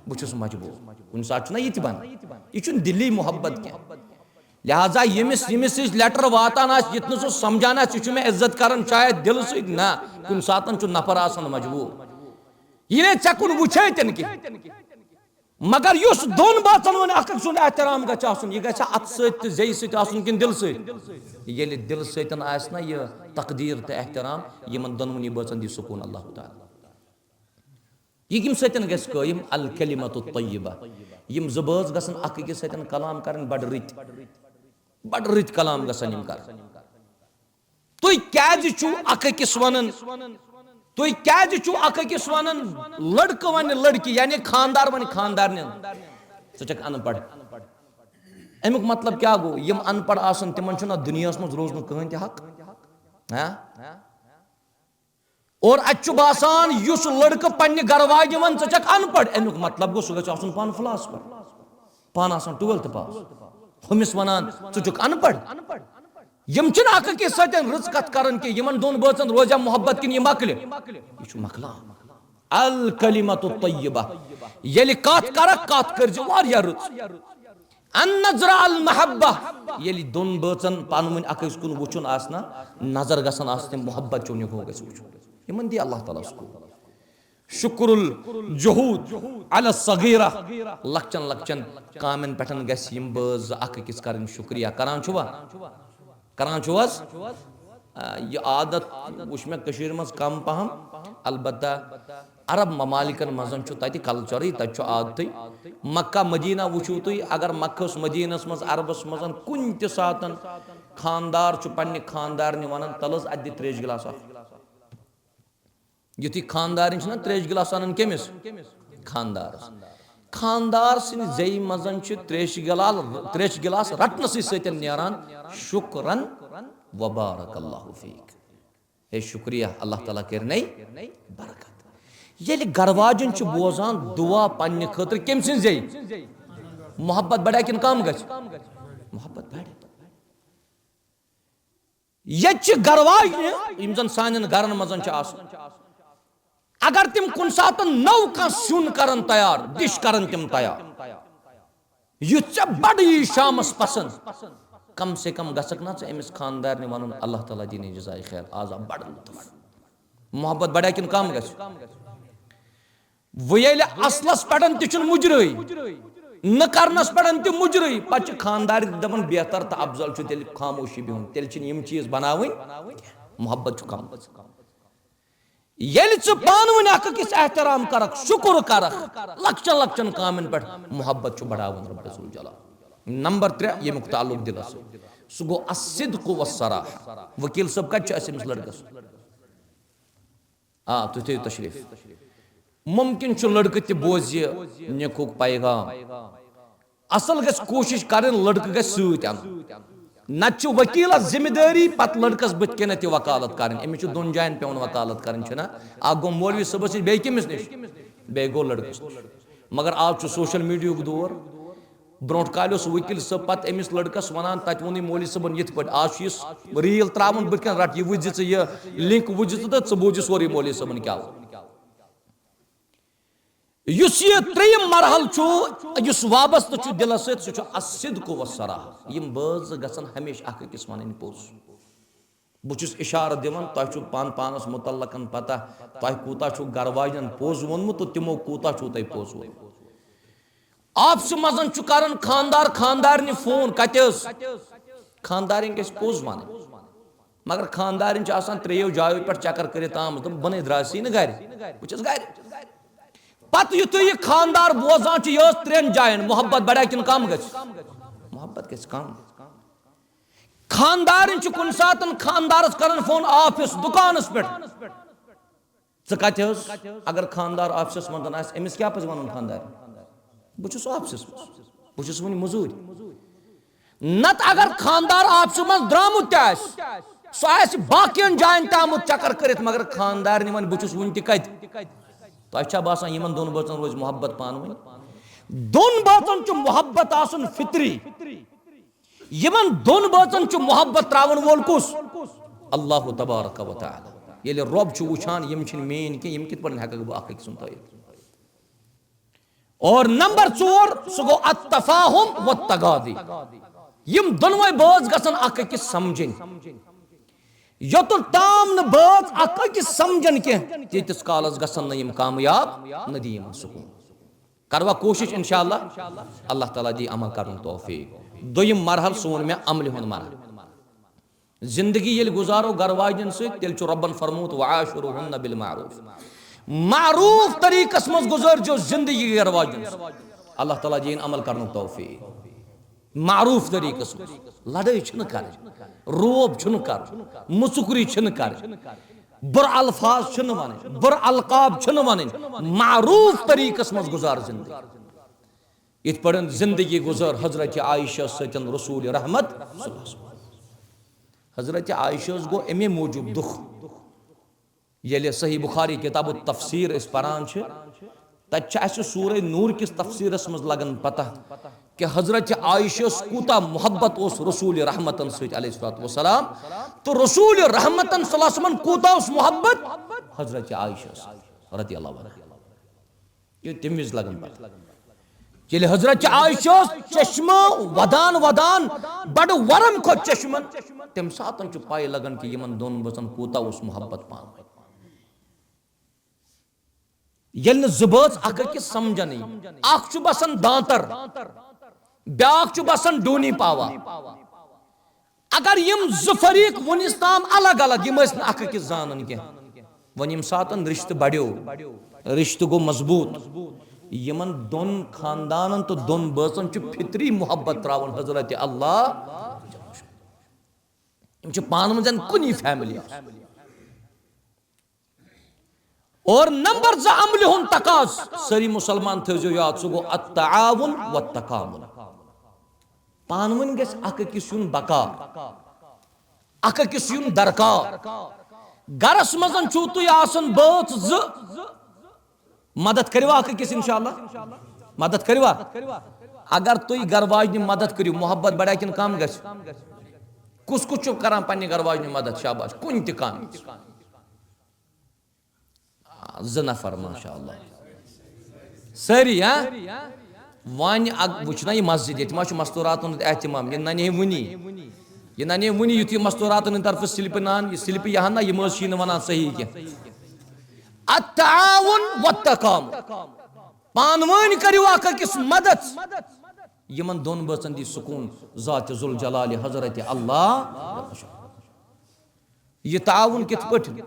بہٕ چھُس مجبوٗر۔ کُنہِ ساتہٕ چھُنہ یہِ تہِ بنان، یہِ چھُنہٕ دِلی محبت کینٛہہ۔ لہذا ییٚمِس، ییٚمِس نِش letter واتان آسہِ، یہِ تہِ نہٕ سُہ سمجھان آسہِ، یہِ چھُ مےٚ عزت کران شاید دِلہٕ سۭتۍ، نہ، کُنہِ ساتہٕ چھُ نفر آسان مجبوٗر، یہِ نے ژےٚ کُن وٕچھے تہِ نہٕ کینٛہہ۔ مگر یُس دۄن بٲژن ہُنٛد اکھ أکۍ سُنٛد احترام گژھِ آسُن، یہِ گژھِ اتھٕ سۭتۍ تہٕ زیٚیہِ سۭتۍ آسُن کِنہٕ دِلہٕ سۭتۍ؟ ییٚلہِ دِلہٕ سۭتۍ آسہِ نہ یہِ تقدیر تہٕ احترام، یِمن دۄنوٕنی بٲژن دی سکوٗن اللہ تعالیٰ۔ یہِ کَمہِ سۭتۍ گژھِ قٲیِم؟ الکلمۃ الطیبہ۔ یِم زٕ بٲژ گژھن اکھ أکِس سۭتۍ کلام کرٕنۍ بڑٕ رٕتۍ، بڑٕ رٕتۍ کلام گژھن یِم کرٕنۍ۔ تُہۍ کیازِ چھِو اکھ أکِس ونان؟ تُہۍ کیازِ چھِو اکھ أکِس ونان؟ لڑکہٕ ونہِ لڑکی، یعنی خاندار ونہِ خاندارنٮ۪ن، "ژٕ چھکھ ان پڑھ۔" اَمیُک مطلب کیٛاہ گوٚو؟ یِم ان پڑھ آسن، تِمن چھُنہ دُنیاہس منٛز روزنُک کٕہٕنۍ تہِ حق۔ ہاں؟ اور اتہِ چھُ باسان، یُس لڑکہٕ پننہِ گرٕ واجہِ ونہِ، "ژٕ چھکھ ان پڑھ"، اَمیُک مطلب گوٚو، سُہ گژھِ آسُن پانہٕ philosopher، پانہٕ آسان twelfth pass۔ ہُمِس ونان، "ژٕ چھُکھ ان پڑھ"۔ یِم چھِنہٕ اکھ أکِس سۭتۍ رٕژ کتھ کران کینٛہہ، یِمن دۄن بٲژن روزیا محبت کِنہٕ یہِ مۄکلہِ؟ یہِ چھُ مۄکلان۔ الکلمۃ الطیبہ، ییٚلہِ کتھ کرکھ، کتھ کٔرزِ واریاہ رٕژ۔ ان نظر المحبہ، ییٚلہِ دۄن بٲژن پانہٕ ؤنۍ اکھ أکِس کُن وٕچھُن آسہِ نا، نظر گژھن آسٕنۍ، محبت چونیُک ہُہ گژھِ وٕچھُن۔ یِمن دی اللہ تعالیٰ سکوٗن۔ شکر الجہود علی الصغیرہ، لۄکچن لۄکچن کامٮ۪ن پٮ۪ٹھ گژھِ یِم بٲژ زٕ اکھ أکِس کرٕنۍ شکریہ۔ کران چھُوا؟ کران چھُو حظ؟ آ، یہِ عادت وٕچھ مےٚ کٔشیٖرِ منٛز کم پہم، البتہ عرب ممالکن منٛز چھُ تتہِ کلچرٕے، تتہِ چھُ عادتٕے۔ مکہ مدینہ وٕچھِو تُہۍ، اگر مکہس مدینس منٛز عربس منٛز کُنہِ تہِ ساتن خاندار چھُ پننہِ خاندارنہِ ونان، تلہٕ حظ اتہِ دِ تریش گلاس اکھ۔ یُتھُے خاندارِنۍ چھِنہ تریش گلاس انان کٔمِس؟ خاندارس۔ خاندار سٕنٛدِ زیٚیہِ منٛز چھِ تریش گلاس، تریش گلاس رٹنسٕے سۭتۍ نیران، شکرن و بارک اللہ فیک۔ ہے شکریہ، اللہ تعالیٰ کٔرنَے برکت۔ ییٚلہِ گرٕ واجٮ۪ن چھِ بوزان دعا پننہِ خٲطرٕ، کٔمۍ سٕنٛدِ زیٚیہِ؟ محبت بڑِ کِنہٕ کم گژھِ؟ محبت بڑِ۔ ییٚتہِ چھِ گرٕ واجنہِ، یِم زن سانٮ۪ن گرن منٛز چھِ آسان، اگر تِم کُنہِ ساتہٕ نوٚو کانٛہہ سیُن کرن تیار، ڈِش کرن تِم تیار، یُتھ ژےٚ بڑٕ یی شامس پسند، کم سے کم گژھکھ نا ژٕ أمِس خاندارنہِ ونُن، اللہ تعالیٰ دِنی جزائے خیر، آز آو بڑٕ لطف۔ محبت بڑیا کِنہٕ کم گژھِ؟ وۄنۍ ییٚلہِ اصلس پٮ۪ٹھ تہِ چھُنہٕ مُجرٲے، نہٕ کرنس پٮ۪ٹھ تہِ مُجرٲے، پتہٕ چھِ خاندارِ تہِ دپان، بہتر تہٕ افضل چھُ تیٚلہِ خاموشی بِہُن، تیٚلہِ چھِنہٕ یِم چیٖز بناوٕنۍ۔ محبت چھُ کم۔ ییٚلہِ ژٕ پانہٕ ؤنۍ اکھ أکِس احترام کرکھ، شُکر کرکھ، لۄکچن لۄکچن کامٮ۪ن پٮ۪ٹھ محبت چھُ بڑاوان رب ذوالجلال۔ نمبر ترٛےٚ، ییٚمیُک تعلق دِلس سۭتۍ، سُہ گوٚو الصدق والصراحہ۔ وکیل صٲب، کتہِ چھُ اَسہِ أمِس لڑکس؟ آ، تُہۍ تھٲیِو تشریٖف۔ مُمکِن چھُ لٔڑکہٕ تہِ بوزِ نیکُک پیغام۔ اصل گژھِ کوٗشِش کرٕنۍ لٔڑکہٕ گژھِ سۭتۍ اَنُن۔ نتہٕ چھِ وکیلس ذمہٕ دٲری پتہٕ لٔڑکس بٕتھِ کَنٮ۪تھ تہِ وکالت کرٕنۍ۔ أمِس چھُ دۄن جاین پٮ۪وان وکالت کرٕنۍ، چھُنہ؟ اکھ گوٚو مولوی صٲبس نِش، بیٚیہِ کٔمِس نِش؟ بیٚیہِ گوٚو لٔڑکس نِش۔ مگر آز چھُ سوشل میڈیاہُک دور۔ برونٛٹھ کالہِ اوس وکیل صٲب پتہٕ أمِس لڑکس ونان، تتہِ ووٚنُے مولوی صٲبن یِتھ پٲٹھۍ۔ آز چھُ یہِ ریٖل تراوان بٕتھِ کَنہِ، رٹ یہِ وٕچھ زِ ژٕ، یہِ لِنک وٕچھ زِ ژٕ تہٕ ژٕ بوٗز یہِ سورُے مولوی صٲبن کیٛاہ ووٚن۔ یُس یہِ ترٛیٚیِم مرحلہٕ چھُ، یُس وابستہٕ چھُ دِلس سۭتۍ، سُہ چھُ الصدق والصراحہ۔ یِم بٲژ زٕ گژھن ہمیشہِ اکھ أکِس ونٕنۍ پوٚز۔ بہٕ چھُس اِشارٕ دِوان، تۄہہِ چھُو پان پانَس مُتعلقَن پَتہ، تۄہہِ کوٗتاہ چھُو گَرٕ واجٮ۪ن پوٚز ووٚنمُت تہٕ تِمو کوٗتاہ چھُو تۄہہِ پوٚز ووٚنمُت۔ آفسہٕ منٛز چھُ کَران خانٛدار خانٛدارنہِ فون، کَتہِ ٲس؟ خانٛدارِنۍ گژھِ پوٚز وَنٕنۍ۔ مگر خانٛدارِنۍ چھِ آسان ترٛیٚیو جایو پٮ۪ٹھ چکر کٔرِتھ آمٕژ، دوٚپُن، بَنے درٛاے سٕے نہٕ گَرِ، بہٕ چھَس گَرِ۔ پَتہٕ یُتھُے یہِ خانٛدار بوزان چھُ، یہِ ٲس ترٛٮ۪ن جایَن، محبت بَڑیا کِنہٕ کَم گژھِ؟ محبت گژھِ کَم۔ خاندارن چھُ کُنہِ ساتن خاندارس کران فون آفس، دُکانس پٮ۪ٹھ، "ژٕ کتہِ ٲس؟" اگر خاندار آفسس منٛز آسہِ، أمِس کیٛاہ پزِ ونُن خاندارن؟ "بہٕ چھُس آفسس منٛز، بہٕ چھُس وُنہِ مٔزوٗرۍ۔" نتہٕ اگر خاندار آفسہٕ منٛز درٛامُت تہِ آسہِ، سُہ آسہِ باقین جاین تہِ آمُت چکر کٔرِتھ، مگر خاندارنہِ ونہِ، "بہٕ چھُس وُنہِ تہِ کتہِ؟" تۄہہِ چھا باسان، یِمن دۄن بٲژن روزِ محبت پانہٕ ؤنۍ؟ دۄن بٲژن چھُ محبت آسُن فطری۔ یِمن دۄن بٲژن چھُ محبت تراون وول کُس؟ اللہ تبارک و تعالیٰ۔ ییٚلہِ رۄب چھُ وٕچھان، یِم چھِنہٕ میٲنۍ کینٛہہ، یِم کِتھ پٲٹھۍ ہٮ۪ککھ بہٕ اکھ أکۍ سُنٛد تھٲیِتھ؟ اور نمبر ژور، سُہ گوٚو التفاہم و تغادی۔ یِم دۄنوَے بٲژ گژھن اکھ أکِس سمجھٕنۍ۔ یوٚتَتھ تام نہٕ بٲژ اکھ أکِس سمجھن کینٛہہ، تیٖتِس کالس گژھن نہٕ یِم کامیاب، نہ دِیہِ یِمن سکوٗن۔ کروا کوٗشِش انشاءاللہ، اللہ تعالیٰ دی عمل کرنُک توفیق۔ دوٚیِم مرحلہٕ سون مےٚ عملہِ ہُنٛد مرحلہٕ۔ زندگی ییٚلہِ گُزارو گرٕ واجٮ۪ن سۭتۍ، تیٚلہِ چھُ رۄبن فرمومُت، "وعاشرہن بالمعروف"۔ معروف طریٖقس منٛز گُزٲرزیو زندگی گرٕ واجٮ۪ن سۭتۍ۔ اللہ تعالیٰ دِیِن عمل کرنُک توفیق۔ معروف طریٖقس منٛز لڑٲے چھِنہٕ کرٕنۍ، روب چھُنہٕ کرُن، مُژُکری چھِنہٕ کرٕنۍ۔ بُرٕ الفاظ چھِنہٕ وَنٕنۍ، بُرٕ القاب چھِنہٕ وَنٕنۍ، معروف طریٖقس منٛز گُزار زندگی۔ یِتھ پٲٹھۍ زندگی گُزٲر حضرت عائشہ سۭتۍ رسول رحمت صلی اللہ علیہ وسلم۔ حضرت عائشہ ٲس گوٚو اَمے موٗجوٗب دُکھ۔ ییٚلہِ صحیح بخاری کتاب التفسیر أسۍ پران چھِ، تتہِ چھِ اَسہِ سورہ نور کِس تفسیرس منٛز لگان پتہ کہ حضرت عائشہ ٲس کوٗتاہ محبت اوس رسول رحمتن سۭتۍ علیہ الصلوۃ والسلام، تہٕ رسول رحمتن صلی اللہ علیہ وسلمن کوٗتاہ اوس محبت حضرت عائشہ سۭتۍ۔ رضی اللہ عنہ۔ یہِ تَمہِ وِزِ لگان پتہ۔ ییٚلہِ حضرت عائشہ ٲس چشمہٕ ودان ودان، بڑٕ ورم کھوٚت چشمن، تَمہِ ساتہٕ چھُ پَے لگان کہِ یِمن دۄن بٲژن کوٗتاہ اوس محبت پانہٕ ؤنۍ۔ ییٚلہِ نہٕ زٕ بٲژ اکھ أکِس سمجھنٕے، اکھ چھُ باسان دانتر، بیٛاکھ چھُ باسان ڈوٗنی پاوا۔ اگر یِم زٕ فریق وُنِس تام الگ الگ، یِم ٲسۍ نہٕ اکھ أکِس زانان کینٛہہ۔ وۄنۍ ییٚمہِ ساتَن رِشتہٕ بڑیو، رِشتہٕ گوٚو مضبوٗط، یِمن دۄن خاندانن تہٕ دۄن بٲژن چھُ فطری محبت تراوان حضرت اللہ۔ یِم چھِ پانہٕ ؤنۍ زن کُنی فیملی آسان۔ اور نمبر زٕ عملہِ ہُنٛد تقاض، سٲری مسلمان تھٲوزیو یاد، سُہ گوٚو التعاون والتکامل۔ پانہٕ ؤنۍ گژھِ اکھ أکِس یُن بکار، اکھ أکِس یُن درکار۔ گرس منٛز چھُو تُہۍ آسان بٲژ زٕ، مدد کٔرِوا اکھ أکِس انشاءاللہ؟ مدد کٔرِوا؟ اگر تُہۍ گرٕ واجنہِ مدد کٔرِو، محبت بڑیا کِنہٕ کم گژھِ؟ کُس کُس چھُ کران پننہِ گرٕ واجنہِ مدد؟ شاباش، کُنہِ تہِ کامہِ۔ آ، زٕ نفر، ماشاءاللہ۔ سٲری، ہا؟ وۄنۍ اگ-، وٕچھ نا یہِ مسجد، ییٚتہِ ما چھُ مستوٗراتن ہُنٛد اہتمام؟ یہِ ننے وُنی۔ یہِ ننے وُنی، یُتھ یہِ مستوٗراتن ہٕنٛدِ طرفہٕ سِلپہٕ نان، یہِ سِلپہٕ یہِ ہن نا، یِم ٲسۍ یی نہٕ ونان صحیح کینٛہہ۔ التعاون والتکامل۔ پانہٕ ؤنۍ کٔرِو اکھ أکِس مدد۔ یِمن دۄن بٲژن دی سکوٗن ذات ذوالجلال حضرت اللہ۔ یہِ تعاوُن کِتھ پٲٹھۍ؟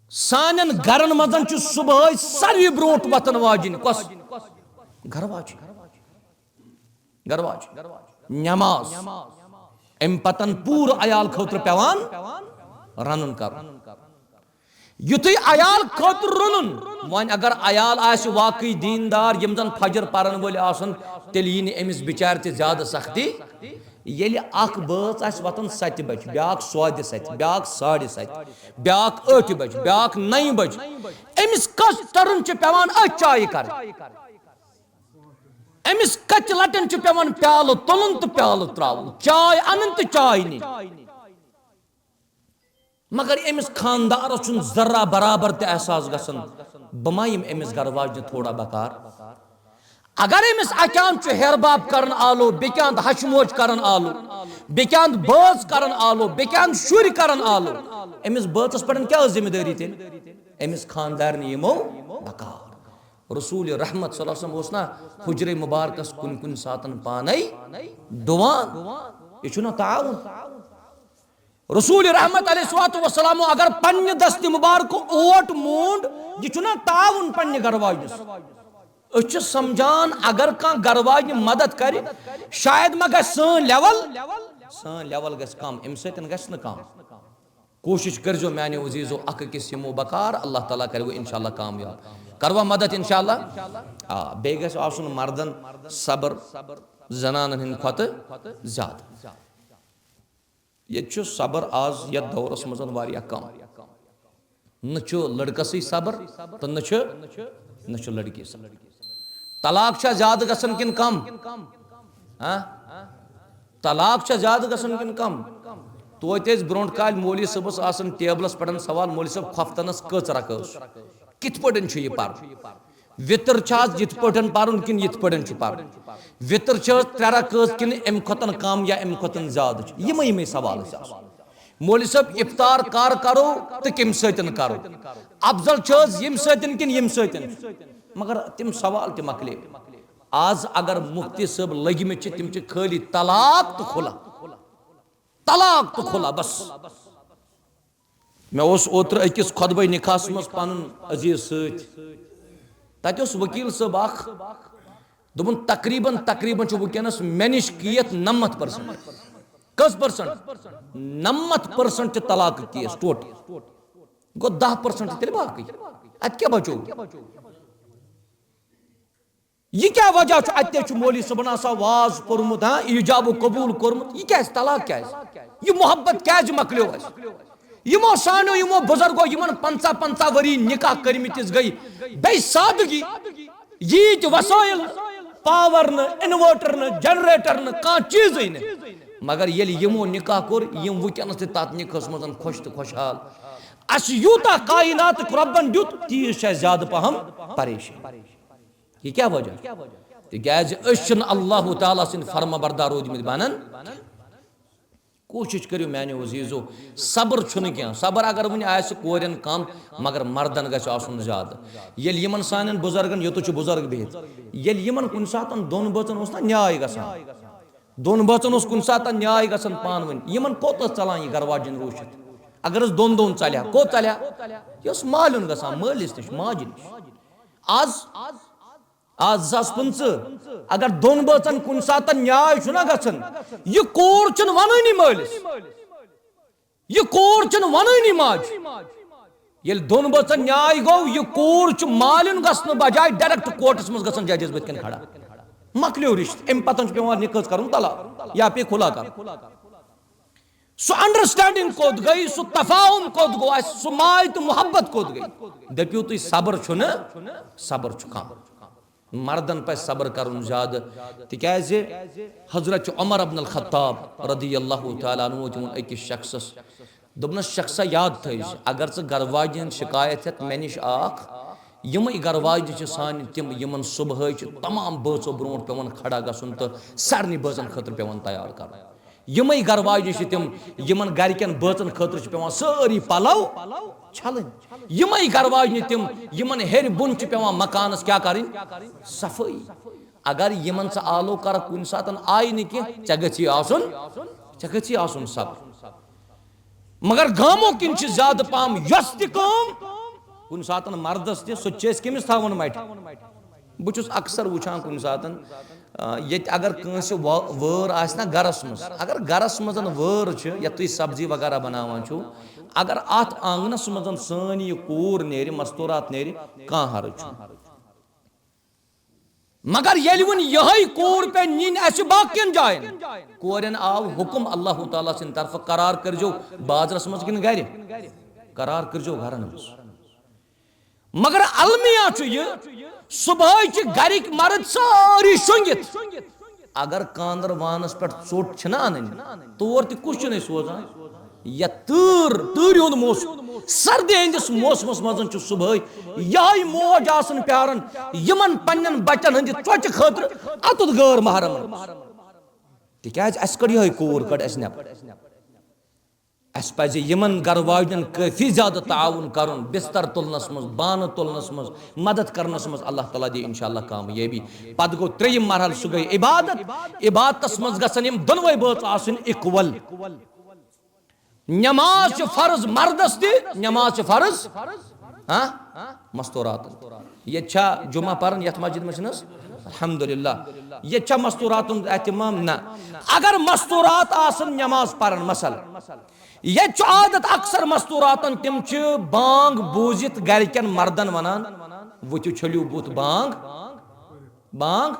سانٮ۪ن گرن منٛز چھُ صبحٲے ساروی برونٛٹھ وۄتھن واجِنۍ کۄس؟ گرٕ واجِنۍ۔ گرٕ واجِنۍ۔ نٮ۪ماز۔ اَمہِ پتن پوٗرٕ عیال خٲطرٕ پٮ۪وان رنُن کرُن۔ یُتھُے عیال خٲطرٕ رُنُن، وۄنۍ اگر عیال آسہِ واقعی دیٖندار، یِم زن فجر پرن وٲلۍ آسن، تیٚلہِ یی نہٕ أمِس بِچارِ تہِ زیادٕ سختی۔ ییٚلہِ اکھ بٲژ آسہِ وۄتھان ستہِ بجہِ، بیٛاکھ سوادِ ستہِ، بیٛاکھ ساڑِ ستہِ، بیٛاکھ ٲٹھِ بجہِ، بیٛاکھ نَیہِ بجہِ، أمِس کٔژ ٹٔرٕن چھِ پٮ۪وان أتھۍ چایہِ کرٕنۍ؟ أمِس کٔژِ لٹٮ۪ن چھُ پٮ۪وان پیالہٕ تُلُن تہٕ پیالہٕ ترٛاوُن، چاے انٕنۍ تہٕ چاے نِنۍ؟ مگر أمِس خاندارس چھُنہٕ ذرہ برابر تہِ احساس گژھان، بہٕ ما یِمہٕ أمِس گرٕ واجنہِ تھوڑا بکار؟ اگر أمِس اکہِ اندٕ چھُ ہیرباب کران آلو، بیٚکہِ اندٕ ہشہِ موج کران آلو، بیٚکہِ اندٕ بٲژ کران آلو، بیٚکہِ اندٕ شُرۍ کران آلو، أمِس بٲژس پٮ۪ٹھ کیٛاہ ٲس ذمہٕ دٲری تیٚلہِ؟ أمِس خاندارنہِ یِمو بکار۔ رسول رحمت صلی اللہ علیہ وسلم اوس نا حجرے مبارکس کُنہِ کُنہِ ساتن پانے ڈُوان۔ یہِ چھُنہ تعاون؟ رسول رحمت علیہ الصلوۃ والسلام اگر پننہِ دست مبارک اوٹ موٗنڈ، یہِ چھُنہ تعاون پننہِ گرٕ واجنِس؟ أسۍ چھِ سمجھان اگر کانٛہہ گرٕ واجنہِ مدد کرِ، شاید ما گژھِ سٲنۍ لیول، سٲنۍ لیول گژھِ کم، امہِ سۭتۍ گژھِ نہٕ کم۔ کوٗشِش کٔرزیو میانیو عزیزو، اکھ أکِس یِمو بکار، اللہ تعالیٰ کرِوٕ انشاءاللہ کامیاب۔ کروا مدد انشاءاللہ؟ آ، بیٚیہِ گژھِ آسُن مردن صبر زنانن ہٕنٛدِ کھۄتہٕ زیادٕ۔ ییٚتہِ چھُ صبر آز یتھ دورس منٛز واریاہ کم۔ نہ چھُ لڑکسٕے صبر تہٕ نہ چھُ، نہ چھُ لڑکی صبر۔ طلاق چھا زیادٕ گژھان کِنہٕ کم؟ ہاں؟ طلاق چھا زیادٕ گژھان کِنہٕ کم؟ توتہِ ٲسۍ برونٛٹھ کالہِ مولوی صٲبس آسان ٹیبلس پٮ۪ٹھ سوال، مولوی صٲب، خۄفتنس کٔژ رکعت ٲس؟ کِتھ پٲٹھۍ چھُ یہِ پرُن؟ وِتر چھا آز یِتھ پٲٹھۍ پرُن کِنہٕ یِتھ پٲٹھۍ چھُ پرُن؟ وِتر چھا آز ترٛےٚ رکعت کِنہٕ اَمہِ کھۄتن کم یا اَمہِ کھۄتن زیادٕ چھُ؟ یِمے یِمے سوال ٲسۍ آسان۔ مولوی صٲب، افطار کر کرو تہٕ کَمہِ سۭتۍ کرو؟ افضل چھا آز ییٚمہِ سۭتۍ کِنہٕ ییٚمہِ سۭتۍ؟ مگر تِم سوال تہِ مۄکلے۔ آز اگر مفتی صٲب لٔگمٕتۍ چھِ، تِم چھِ خٲلی طلاق تہٕ خلا، طلاق تہٕ خلا، بس۔ مےٚ اوس اوترٕ أکِس خطبہ نکاحس منٛز پنُن عزیز سۭتۍ۔ تتہِ اوس وکیل صٲب اکھ، دوٚپُن، تقریباً، تقریباً چھُ وٕنکیٚنس مےٚ نِش کیس نَمَتھ پٔرسنٹ۔ کٔژ پٔرسنٹ؟ نَمَتھ پٔرسنٹ چھِ طلاق کیس ٹوٹل۔ گوٚو دَہ پٔرسنٹ چھِ تیٚلہِ باقٕے۔ اتہِ کیٛاہ بچو؟ یہِ کیٛاہ وجہ چھُ؟ اَتہِ تہِ چھُ مولوی صٲبن آسان واز پوٚرمُت، ہاں، ایجاب و قبول کوٚرمُت۔ یہِ کیٛازِ؟ طلاق کیٛازِ؟ یہِ محبت کیٛازِ مۄکلیو اَسہِ؟ یِمو سانیو، یِمو بُزرگو، یِمن پنٛژاہ پنٛژاہ ؤری نکاح کٔرمٕتِس گٔے بے سادگی، ییٖتۍ وسٲیِل، پاور نہٕ، انوٲٹر نہٕ، جنریٹر نہٕ، کانٛہہ چیٖزٕے نہٕ۔ مگر ییٚلہِ یِمو نکاح کوٚر، یِم وٕنکیٚنس تہِ تتھ نکاحس منٛز خۄش تہٕ خۄشحال۔ اسہِ یوٗتاہ کائناتُک رۄبن دیُت، تیٖژ چھِ اسہِ زیادٕ پہم پریشٲنی۔ یہِ کیٛاہ وجہ؟ تِکیٛازِ أسۍ چھِنہٕ اللہ تعالیٰ سٕنٛدۍ فرما بردار روٗدمٕتۍ بنان۔ کوٗشِش کٔرِو میانیو عزیٖزو، صبر چھُنہٕ کینٛہہ۔ صبر اگر وٕنہِ آسہِ کورٮ۪ن کم، مگر مردن گژھِ آسُن زیادٕ۔ ییٚلہِ یِمن سانٮ۪ن بُزرگن، یوٚتُتھ چھُ بُزرگ بِہِتھ، ییٚلہِ یِمن کُنہِ ساتن دۄن بٲژن اوس نہ نیاے گژھان، دۄن بٲژن اوس کُنہِ ساتن نیاے گژھان پانہٕ ؤنۍ، یِمن کوٚت ٲس ژلان یہِ گرٕ واجٮ۪ن روٗشِتھ؟ اگر أسۍ دۄن دۄہن ژلہِ ہا، کوٚت ژلہِ ہا؟ یہِ ٲس مالیُن گژھان، مٲلِس نِش، ماجہِ نِش۔ آز، آز زٕ ساس پٕنٛژٕہ، اگر دۄن بٲژن کُنہِ ساتن نیاے چھُنہ گژھان، یہِ کوٗر چھُنہٕ ونٲنی مٲلِس، یہِ کوٗر چھُنہٕ ونٲنی ماجہِ۔ ییٚلہِ دۄن بٲژن نیاے گوٚو، یہِ کوٗر چھُ مالیُن گژھنہٕ بجایہِ ڈائریکٹ کورٹس منٛز گژھان ججس بٕتھِ کَنۍ کھڑا۔ مۄکلیو رشتہٕ، امہِ پتہٕ چھُ پٮ۪وان نکاح کرُن طلاق یا پیٚیہِ خُلع کرُن۔ سُہ انڈرسٹینڈنگ کوٚت گٔے، سُہ تفاہم کوٚت گوٚو اَسہِ، سُہ ماے تہٕ محبت کوٚت گٔے؟ دٔپِو تُہۍ، صبر چھُنہٕ، صبر چھُ کم۔ مردن پزِ صبر کرُن زیادٕ، تِکیازِ حضرت عمر ابن الخطاب رضی اللہ تعالیٰ عنہ تہِ ووٚن أکِس شخصس، دوٚپنس، "شخصا، یاد تھٲیزِ، اگر ژٕ گرٕ واجنہِ ہٕنٛز شکایت ہٮ۪تھ مےٚ نِش آکھ، یِمے گرٕ واجنہِ چھِ سانہِ تِم، یِمن صبحٲے چھِ تمام بٲژو برونٛٹھ پٮ۪وان کھڑا گژھُن تہٕ سارنٕے بٲژن خٲطرٕ پٮ۪وان تیار کرُن۔" یِمے گرٕ واجنہِ چھِ تِم، یِمن گرِکٮ۪ن بٲژن خٲطرٕ چھِ پٮ۪وان سٲری پلو چھلٕنۍ۔ یِمے گرٕ واجنہِ تِم، یِمن ہیٚرِ بۄن چھِ پٮ۪وان مکانس کیٛاہ کرٕنۍ؟ صفٲیی۔ اگر یِمن ژٕ آلو کرکھ کُنہِ ساتن، آیہِ نہٕ کینٛہہ، ژےٚ گژھی آسُن، ژےٚ گژھی آسُن صبر۔ مگر گامو کِنۍ چھِ زیادٕ پہم یۄس تہِ کٲم کُنہِ ساتن مردس تہِ، سُہ تہِ چھِ أسۍ کٔمِس تھاوان مٹہِ؟ بہٕ چھُس اکثر وٕچھان کُنہِ ساتن، آ، ییٚتہِ اگر کٲنٛسہِ وا-، وٲر آسہِ نہ گرس منٛز، اگر گرس منٛز وٲر چھِ، یتھ تُہۍ سبزی وغیرہ بناوان چھِو، اگر اتھ آنگنس منٛز سٲنۍ یہِ کوٗر نیرِ، مستورات نیرِ، کانٛہہ حرج چھُنہٕ۔ مگر ییٚلہِ وۄنۍ یِہوٚے کوٗر پیٚیہِ نِنۍ اَسہِ باقین جاین، کورٮ۪ن آو حُکم اللہ تعالیٰ سٕنٛدِ طرفہٕ، قرار کٔرۍزیو بازرس منٛز کِنہٕ گرِ؟ قرار کٔرۍزیو گرن منٛز۔ مگر المیہ چھُ یہِ، صبحٲے چھِ گرِکۍ مرد سٲری شۄنٛگِتھ۔ اگر کاندر وانس پٮ۪ٹھ ژوٚٹ چھِنہ انٕنۍ، تور تہِ کُس چھُنہٕ أسۍ سوزان؟ یا تۭر، تۭرِ ہُنٛد موسم، سردی ہٕنٛدِس موسمس منٛز چھُ صبحٲے یِہوٚے موج آسان پیاران یِمن پننٮ۪ن بچن ہٕنٛدِ ژۄچہِ خٲطرٕ اتُتھ غٲر محرمن۔ تِکیازِ اسہِ کٔڑ یِہوٚے کوٗر، کٔڑ اسہِ نٮ۪بر۔ اسہِ پزِ یِمن گرٕ واجنٮ۪ن کٲفی زیادٕ تعاوُن کرُن، بستر تُلنس منٛز، بانہٕ تُلنس منٛز، مدد کرنس منٛز۔ اللہ تعالیٰ دِ انشاءاللہ کامیٲبی۔ پتہٕ گوٚو ترٛیٚیِم مرحلہٕ، سُہ گٔے عبادت۔ عبادتس منٛز گژھن یِم دۄنوے بٲژ آسٕنۍ equal۔ نماز چھِ فرض مردس تہِ، نماز چھِ فرض، ہاں، مستوراتن۔ ییٚتہِ چھا جمعہ پران یتھ مسجد منٛز چھِنہٕ حظ؟ الحمدللہ۔ ییٚتہِ چھا مستوراتن اہتمام؟ نہ۔ اگر مستورات آسن نماز پران، مثلاً، ییٚتہِ چھُ عادت اکثر مستوراتن، تِم چھِ بانگ بوٗزِتھ گرِکٮ۪ن مردن ونان، "ؤتھِو چھٔلِو بُتھ، بانگ، بانگ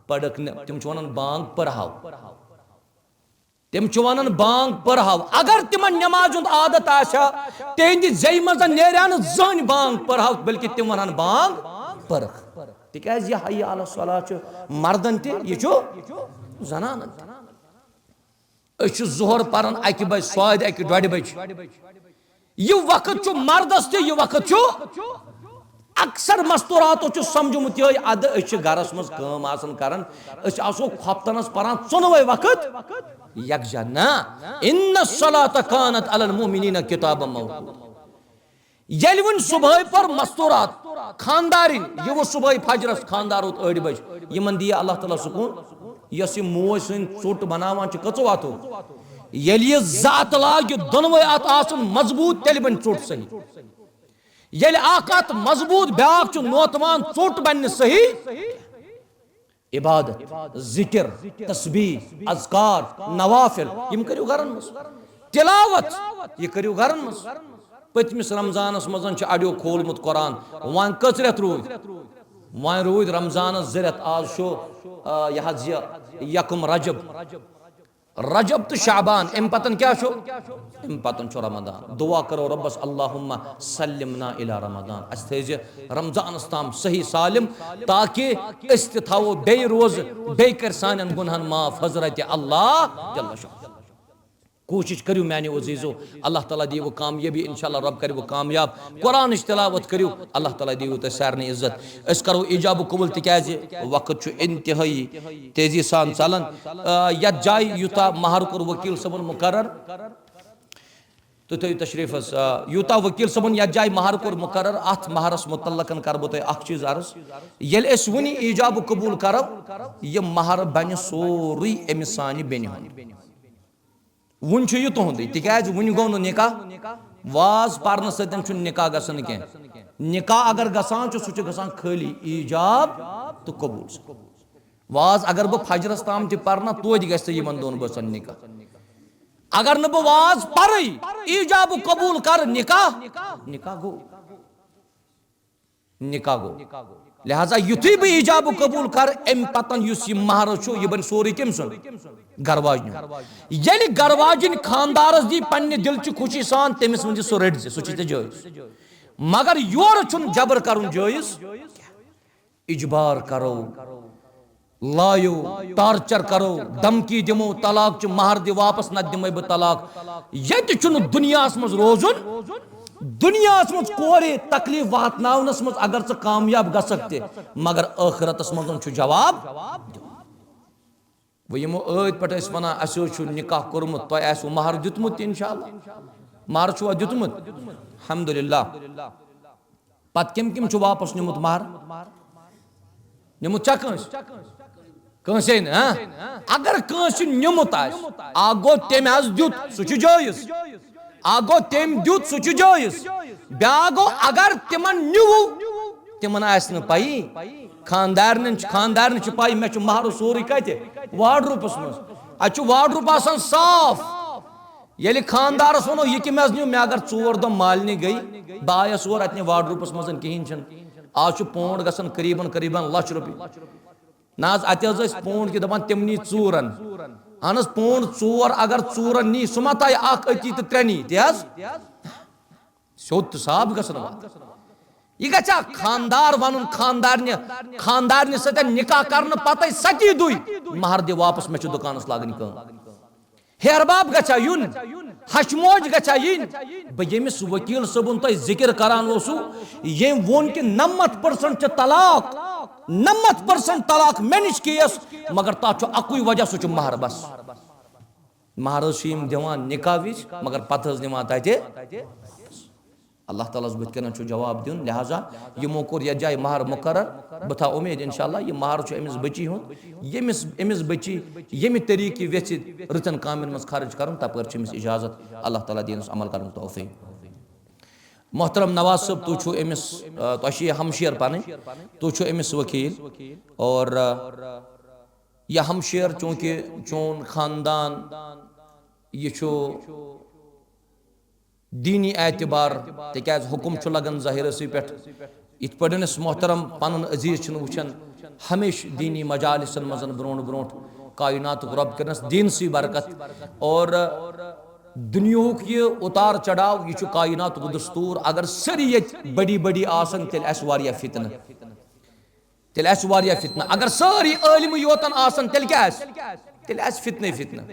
پٔرٕکھ نہٕ۔" تِم چھِ ونان، "بانگ پٔرہو۔" تِم چھِ ونان، "بانگ پٔرہو۔" اگر تِمن نمازِ ہُنٛد عادت آسہِ ہا، تِہنٛدِ زیٚیہِ منٛز نیرِ ہا نہٕ زٕہٕنۍ بانگ پٔرہو، بلکہِ تِم ونہٕ ہن، "بانگ پٔرٕکھ۔" تِکیازِ یہِ حی علی الصلاۃ چھُ مردن تہِ، یہِ چھُ زنانن تہِ۔ أسۍ چھِ ظہر پران اکہِ بجہِ، سوادِ اکہِ ڈۄڈِ بجہِ۔ یہِ وقت چھُ مردس تہِ، یہِ وقت چھُ، اکثر مستوراتو چھُ سمجھمُت یِہوٚے، ادٕ أسۍ چھِ گرس منٛز کٲم آسان کران، أسۍ آسو خۄفتنس پران ژۄنوَے وقت یکجاہ۔ نہ، ان الصلاۃ کانت علی المؤمنین کتابا موقوتا۔ ییٚلہِ وۄنۍ صبحٲے پٔر مستورات، خاندارِنۍ، یہِ ووٚتھ صبحٲے فجرس، خاندار ووٚتھ ٲٹھِ بجہِ، یِمن دِیہِ اللہ تعالیٰ سکوٗن۔ یۄس یہِ موج سٕنٛز ژوٚٹ بناوان چھِ کٔژو اَتھو، ییٚلہِ یہِ زٕ اَتھٕ لاگہِ، دۄنوَے اَتھٕ آسَن مضبوٗط، تیٚلہِ بنہِ ژوٚٹ صحیح۔ ییٚلہِ اَکھ اَتھ مضبوٗط، بیٛاکھ چھُ نوتوان، ژوٚٹ بنہِ نہٕ صحیح۔ عبادت، ذکر، تسبیح، اذکار، نوافل، یِم کٔرِو گرن منٛز۔ تلاوت، یہِ کٔرِو گرن منٛز۔ پٔتمِس رمضانس منٛز چھُ اَڑیو کھولمُت قرآن۔ وۄنۍ کٔژ رٮ۪تھ روٗدۍ؟ وۄنۍ روٗدۍ رمضانس زٕ رٮ۪تھ۔ آز چھُ، آ، یہِ حظ یہِ یکم رجب۔ رجب تہٕ شعبان، اَمہِ پتن کیٛاہ چھُ؟ اَمہِ پتن چھُ رمضان۔ دعا کرو رۄبس، اللہم سلمنا الی رمضان، اَسہِ تھٲیزِ رمضانس تام صحیح سالم، تاکہِ أسۍ تہِ تھاوو بیٚیہِ روزٕ، بیٚیہِ کرِ سانٮ۪ن گۄنہن معاف حضرت اللہ جل شانہ۔ کوٗشِش کٔرِو میانیو عزیٖزو، اللہ تعالیٰ دِیِوٕ کامیٲبی، انشاءاللہ رب کٔرِوٕ کامیاب۔ قرآنٕچ تلاوت کٔرِو، اللہ تعالیٰ دِیِوٕ تۄہہِ سارنٕے عزت۔ أسۍ کرو ایجاب قبول، تِکیازِ وقت چھُ انتہٲیی تیزی سان ژلان۔ آ، یتھ جایہِ یوٗتاہ مہر کوٚر وکیل صٲبن مقرر، تُہۍ تھٲیِو تشریٖفَس، آ، یوٗتاہ وکیل صٲبن یَتھ جایہِ مہر کوٚر مقرر، اَتھ مہرَس مُتعلقَن کَرٕ بہٕ تۄہہِ اَکھ چیٖز عرض۔ ییٚلہِ أسۍ وٕنہِ ایجاب قبول کَرو، یہِ مہر بَنہِ سورُے أمِس سانہِ بیٚنہِ ہُنٛد۔ وٕنہِ چھُ یہِ تُہُنٛدُے، تِکیٛازِ وٕنہِ گوٚو نہٕ نِکاح۔ واز پَرنہٕ سۭتۍ چھُنہٕ نِکاح گژھان کینٛہہ۔ نِکاح اگر گژھان چھُ، سُہ چھُ گژھان خٲلی ایجاب تہٕ قبول سۭتۍ۔ واز اگر بہٕ فجرس تام تہِ پرنہ، توتہِ گژھِ یِمن دۄن بٲژن نکاح۔ اگر نہٕ بہٕ واز پرٕے، ایجاب قبول کرٕ، نکاح، نکاح گوٚو، نکاح گوٚو۔ لہذا یُتھُے بہٕ ایجاب قبول کرٕ، امہِ پتن یُس یہِ مہر چھُ، یہِ بنہِ سورُے کٔمۍ سُنٛد؟ گرواجنہِ ہُنٛد۔ ییٚلہِ گرواجِنۍ خاندارس دی پننہِ دِلچہِ خوشی سان، تٔمِس ؤنۍ زِ سُہ رٔٹۍ زِ، سُہ چھُے ژےٚ جٲیز۔ مگر یورٕ چھُنہٕ جبر کرُن جٲیز۔ اجبار کرو، لایو، ٹارچر کرو، دھمکی دِمو، طلاق چہِ مہر دِ واپس، نتہٕ دِمے بہٕ طلاق۔ ییٚتہِ چھُنہٕ دُنیاہس منٛز روزُن۔ دُنیاہس منٛز کورِ تکلیف واتناونس منٛز اگر ژٕ کامیاب گژھکھ تہِ، مگر ٲخرتس منٛز چھُ جواب۔ وۄنۍ یِمو ٲدۍ پٮ۪ٹھ ٲسۍ ونان، اسہِ حظ چھُ نکاح کوٚرمُت، تۄہہِ آسِوٕ مہر دیُتمُت تہِ انشاءاللہ۔ مہر چھُوا دیُتمُت؟ الحمدللہ۔ پتہٕ کٔمۍ کٔمۍ چھُ واپس نیومُت مہر؟ نیومُت چھا کٲنٛسہِ؟ کٲنٛسے نہٕ، ہاں؟ اگر کٲنٛسہِ نیومُت آسہِ، اکھ گوٚو تٔمۍ حظ دیُت، سُہ چھُ جٲیز۔ اکھ گوٚو تٔمۍ دیُت، سُہ چھُ جٲیز۔ بیٛاکھ گوٚو اگر تِمن نیوٗ، تِمن آسہِ نہٕ پَیی۔ خاندارنٮ۪ن چھِ، خاندارنہِ چھِ پَے، مےٚ چھُ مہرٕ سورُے کَتہِ؟ واڈروٗپَس منٛز۔ اَتہِ چھُ واڈروٗپ آسان صاف۔ ییٚلہِ خاندارس وَنو، یہِ کٔمۍ حظ نیوٗ؟ مےٚ اگر ژور دۄہ مالنہِ گٔے، بہٕ آیس اور، اَتہِ نہٕ واڈروٗپس منٛز کِہیٖنۍ چھُنہٕ۔ آز چھُ پونڈ گژھان قریٖباً، قریٖباً لچھ رۄپیہِ۔ نہ حظ، اَتہِ حظ ٲسۍ پونڈ کہِ دَپان تِم نی ژوٗرن۔ اَہن حظ، پونڈ ژور اگر ژوٗرن نی، سُہ ما تھایہِ اَکھ أتی تہٕ ترٛےٚ نی تہِ حظ؟ سیوٚد تہٕ صاف گژھن واتُن۔ یہِ گژھِ اکھ خاندار وَنُن خاندارنہِ، خاندارنہِ سۭتۍ نکاح کرنہٕ پتے ستی دُے، مہر دِ واپس، مےٚ چھُ دُکانس لاگٕنۍ کٲم۔ ہیرباب گژھِ ہا یُن، ہشموج گژھِ ہا یِنۍ۔ بہٕ ییٚمِس وکیل صٲبُن تۄہہِ ذکر کران اوسُو، ییٚمۍ ووٚن کہِ نَمَتھ پٔرسنٹ چھِ طلاق، نَمَتھ پٔرسنٹ طلاق مےٚ نِش کیس، مگر تَتھ چھُ اَکُے وجہ، سُہ چھُ مہر بس۔ مہر حظ چھِ یِم دِوان نکاح وِزِ، مگر پتہٕ حظ نِوان تَتہِ۔ اللہ تعالیٰ ہَس بٕتھِ کَنٮ۪تھ چھُ جواب دیُن، لہذا یِمو کوٚر یَتھ جایہِ مہر مُقرر۔ بہٕ تھاوٕ اُمید، انشاءاللہ، یہِ مہر چھُ أمِس بٔچی ہُنٛد، ییٚمِس، أمِس بٔچی ییٚمہِ طریٖقہٕ یژھِ رٕژَن کامٮ۪ن منٛز خرٕچ کَرُن، تَپٲرۍ چھِ أمِس اجازت۔ اللہ تعالیٰ دِیِنَس عمل کَرنُک توفیٖق۔ محترم نواز صٲب، تُہۍ چھِو أمِس، آ، تۄہہِ چھِ یہِ ہمشیر پَنٕنۍ، تُہۍ چھِو أمِس وکیٖل، اور، آ، یہِ ہمشیر، چوٗنٛکہِ چون خاندان، یہِ چھُ دیٖنی اعتبار، تِکیٛازِ حُکُم چھُ لگان ظٲہِرَسٕے پٮ۪ٹھ۔ یِتھ پٲٹھۍ أسۍ محترم پنُن عزیٖز چھِنہٕ وٕچھان، ہمیشہِ دیٖنی مجالسن منٛز برونٛٹھ برونٛٹھ کائناتُک رۄب کٔرنَس دیٖنسٕے برکت۔ اور دُنیاہُک یہِ اُتار چڑاو، یہِ چھُ کائناتُک دستوٗر۔ اگر سٲری ییٚتہِ بٔڑی بٔڑی آسَن، تیٚلہِ آسہِ واریاہ فتنہٕ۔ تیٚلہِ آسہِ واریاہ فتنہٕ۔ اگر سٲری عٲلمٕے یوتن آسن، تیٚلہِ کیٛاہ آسہِ؟ تیٚلہِ آسہِ فتنَے فتنہٕ۔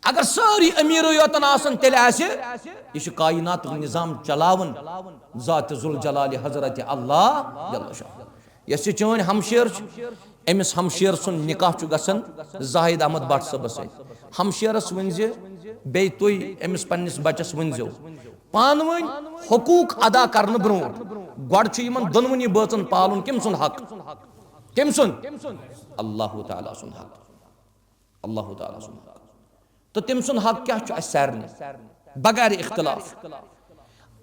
اگر سٲری أمیٖرٕے یوتن آسن، تیٚلہِ آسہِ، یہِ چھُ کائناتُک نظام چلاوان ذات ذوالجلال حضرت اللہ جل شانہ۔ یۄس یہِ چٲنۍ ہمشیر چھِ، أمِس ہمشیر سُنٛد نکاح چھُ گژھان زاہد احمد بٹ صٲبس سۭتۍ۔ ہمشیرس ؤنۍ زِ، بیٚیہِ تُہۍ أمِس پننِس بچس ؤنۍ زیو، پانہٕ ؤنۍ حقوٗق ادا کرنہٕ برونٛٹھ، گۄڈٕ چھُ یِمن دۄنوٕنی بٲژن پالُن کٔمۍ سُنٛد حق؟ کٔمۍ سُنٛد؟ اللہ تعالیٰ سُنٛد حق۔ اللہ تعالیٰ سُنٛد حق۔ تہٕ تٔمۍ سُنٛد حق کیٛاہ چھُ اَسہِ سارنٕے؟ بغیر اختلاف۔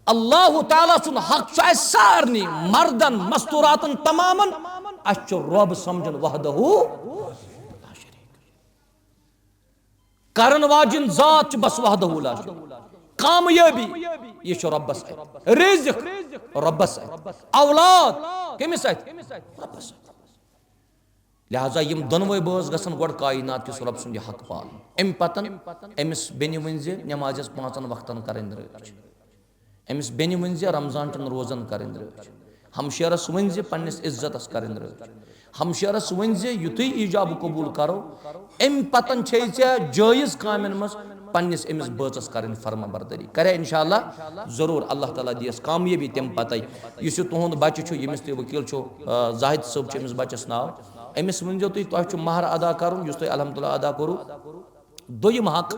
اللہ تعالیٰ سُنٛد حق چھُ اَسہِ سارنٕے، مردن، مستوراتن، تمامن۔ اَسہِ چھُ رۄب سمجھُن وحدہ۔ کرن واجن ذات چھِ بس وحدہ لا شریک۔ کامیٲبی، یہِ چھُ رۄبس اتھِ۔ رزق، رۄبس اتھِ۔ اولاد، کٔمِس اتھِ؟ رۄبس اتھِ۔ لہذا یِم دۄنوے بٲژ گژھن گۄڈٕ کائنات کِس رۄب سُنٛد یہِ حق پالٕنۍ۔ امہِ پتن أمِس بیٚنہِ ؤنۍ زِ نمازِ پانٛژن وقتن کرٕنۍ رٲچھ۔ أمِس بیٚنہِ ؤنۍ زِ رمضان چٮ۪ن روزن کرٕنۍ رٲچھ۔ ہمشیرس ؤنۍ زِ پننِس عزتس کرٕنۍ رٲچھ۔ ہمشیرس ؤنۍ زِ یُتھُے ایجاب قبول کرو، امہِ پتن چھے ژےٚ جٲیز کامٮ۪ن منٛز پننِس أمِس بٲژَس کَرٕنۍ فرما بردٲری۔ کَرِ انشاءاللہ، ضروٗر اللہ تعالیٰ دِیَس کامیٲبی تَمہِ پَتَے۔ یُس یہِ تُہُنٛد بَچہٕ چھُ، ییٚمِس تُہۍ ؤکیٖل چھُو، آ، زاہد صٲب چھُ أمِس بَچَس ناو، أمِس ؤنۍزیو تُہۍ، تۄہہِ چھُ مہر ادا کَرُن، یُس تۄہہِ الحمدللہ ادا کوٚروٕ۔ دوٚیِم حق،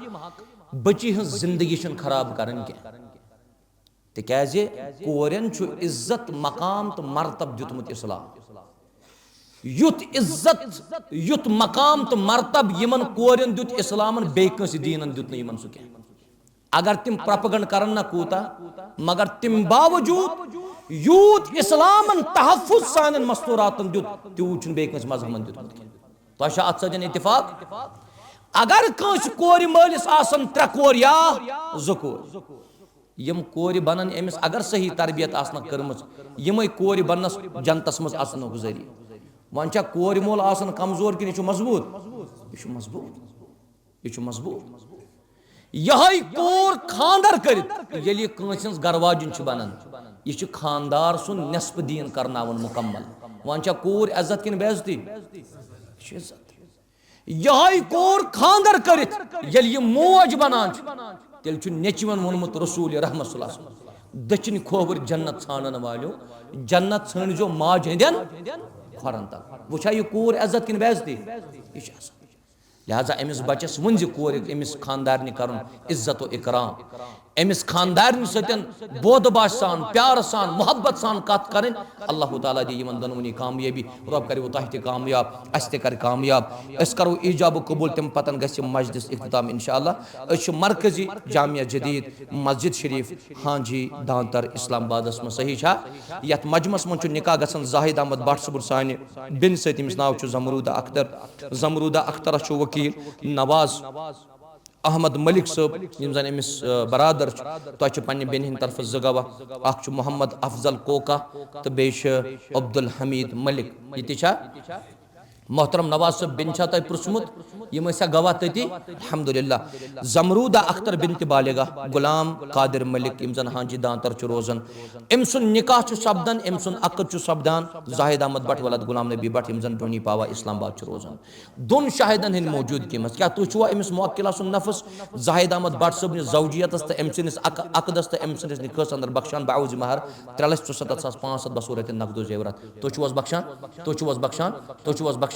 بٔچی ہٕنٛز زِندگی چھَنہٕ خراب کَرٕنۍ کینٛہہ۔ تِکیٛازِ کورٮ۪ن چھُ عزت، مقام تہٕ مرتب دیُتمُت اِسلام۔ یُتھ عزت، یُتھ مقام تہٕ مرتب یِمن کورٮ۪ن دیُت اِسلامن، بیٚیہِ کٲنٛسہِ دیٖنن دیُت نہٕ یِمن سُہ کینٛہہ۔ اگر تِم پروپیگنڈ کرن نہ کوٗتاہ، مگر تَمہِ باوجوٗد یوٗت اِسلامن تحفظ سانٮ۪ن مستوٗراتن دیُت، تیوٗت چھُنہٕ بیٚیہِ کٲنٛسہِ مذہبن دیُتمُت کینٛہہ۔ تۄہہِ چھا اتھ سۭتۍ اتفاق؟ اگر کٲنٛسہِ کورِ مٲلِس آسن ترٛےٚ کورِ یا زٕ کورِ، یِم کورِ بنن أمِس، اگر صحیح تربیت آسنکھ کٔرمٕژ، یِمے کورِ بننس جنتس منٛز اژنُک ذٔریعہٕ۔ وۄنۍ چھا کورِ مول آسان کمزور کِنہٕ یہِ چھُ مضبوٗط؟ یہِ چھُ مضبوٗط۔ یہِ چھُ مضبوٗط۔ یِہوٚے کوٗر خانٛدر کٔرِتھ، ییٚلہِ یہِ کٲنٛسہِ ہٕنٛز گرٕ واجِنۍ چھِ بنان، یہِ چھِ خانٛدار سُنٛد نٮ۪صف دیٖن کرناوان مُکمل۔ وۄنۍ چھا کوٗر عزت کِنہٕ بے عزتی؟ یہِ چھِ عزت۔ یِہوٚے کوٗر خانٛدر کٔرِتھ ییٚلہِ یہِ موج بنان چھِ، تیٚلہِ چھُ نیٚچوٮ۪ن ووٚنمُت رسول رحمت صلی اللہ علیہ وسلم، "دٔچھِنۍ کھووُر جنت ژھانڈن والیو، جنت ژھٲنڈزیو ماجہِ ہٕنٛدٮ۪ن کھۄرن تل۔" وٕچھا یہِ کوٗر عزت کِنہٕ بے عزتی؟ یہِ چھِ عزت۔ لہذا أمِس بچس ؤنۍ زِ کورِ، أمِس خانٛدارنہِ کرُن عزت و اکرام۔ أمِس خانٛدارنہِ سۭتۍ بودٕ باشہِ سان، پیارٕ سان، محبت سان کتھ کرٕنۍ۔ اللہ تعالیٰ دِ یِمن دۄنوٕنی کامیٲبی۔ رۄب کرِ وۄنۍ تۄہہِ تہِ کامیاب، اسہِ تہِ کرِ کامیاب۔ أسۍ کرو ایجاب و قبول، تمہِ پتن گژھِ یہِ مجلس اختتام انشاءاللہ۔ أسۍ چھِ مرکزی جامعہ جدید مسجد شریف، ہانجی دانتر، اسلام آبادس منٛز، صحیح چھا؟ یتھ مجمعس منٛز چھُ نکاح گژھان زاہد احمد بٹ صٲبُن، سانہِ بیٚنہِ سۭتۍ، ییٚمِس ناو چھُ زمرودہ اختر۔ زمرودہ اخترس چھُ وکیل نواز احمد ملک صٲب، یِم زن أمِس، آ، برادر چھِ۔ تۄہہِ چھِ پننہِ بیٚنہِ ہٕنٛدِ طرفہٕ زٕ گواہ، اکھ چھُ محمد افضل کوکا تہٕ بیٚیہِ چھُ عبدالحمید ملک۔ یہِ تہِ چھا؟ محترم نواز صٲب، بیٚنہِ چھا تۄہہِ پرٛژھمُت؟ یِم ٲسیا گواہ تٔتی؟ الحمدللہ۔ زمرودہ اختر بنت بالغہ، غلام قادر ملک، یِم زن ہانجی دانتر چھِ روزان۔ أمۍ سُنٛد نکاح چھُ سپدان، أمۍ سُنٛد عقد چھُ سپدان زاہد احمد بٹ ولد غلام نبی بٹ، یِم زن ڈونی پاوا اسلام آباد چھِ روزان۔ دۄن شاہدن ہٕنٛدِ موجودگی منٛز۔ کیٛاہ تُہۍ چھُوا أمِس موکِلہ سُنٛد نفس؟ زاہد احمد بٹ صٲبنِس زوجیتس تہٕ أمۍ سٕنٛدِس عق-، عقدس تہٕ أمۍ سٕنٛدِس نکاحس اندر بخشان بعوض مہر ترٛےٚ لچھ ژُسَتَتھ ساس پانٛژھ ہتھ بصورت نقد و زیورات۔ تُہۍ چھِو حظ بخشان؟ تُہۍ چھِو حظ بخشان؟ تُہۍ چھِو حظ بخشان؟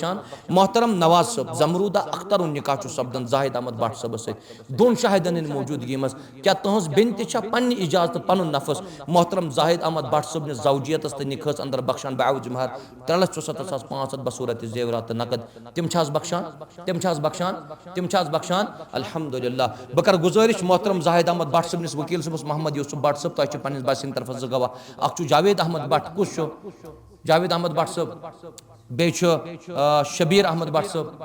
محترم نواز صٲب، زمرودہ اخترُن نکاح چھُ سپدان زاہد احمد بٹ صٲبس سۭتۍ دۄن شاہدن ہٕنٛدِ موجودگی منٛز۔ کیٛاہ تُہنٛز بیٚنہِ تہِ چھا پننہِ اجازتہٕ پنُن نفس محترم زاہد احمد بٹ صٲبنِس زوجیتس تہٕ نکاحس اندر بخشان بعوض مہر ترٛےٚ لچھ ژُسَتَتھ ساس پانٛژھ ہتھ بصورت زیورات تہٕ نقد؟ تِم چھِ حظ بخشان؟ تِم چھِ حظ بخشان؟ تِم چھِ حظ بخشان؟ الحمدللہ۔ بہٕ کرٕ گُزٲرِش محترم زاہد احمد بٹ صٲبنِس وکیل صٲبس محمد یوسف بٹ صٲب، تۄہہِ چھِ پننِس بچہِ سٕنٛدِ طرفہٕ زٕ گواہ۔ اکھ چھُ جاوید احمد بٹ، کُس چھُ؟ جاوید احمد بٹ صٲب، بیٚیہِ چھُ، آ، شبیر احمد بٹ صٲب۔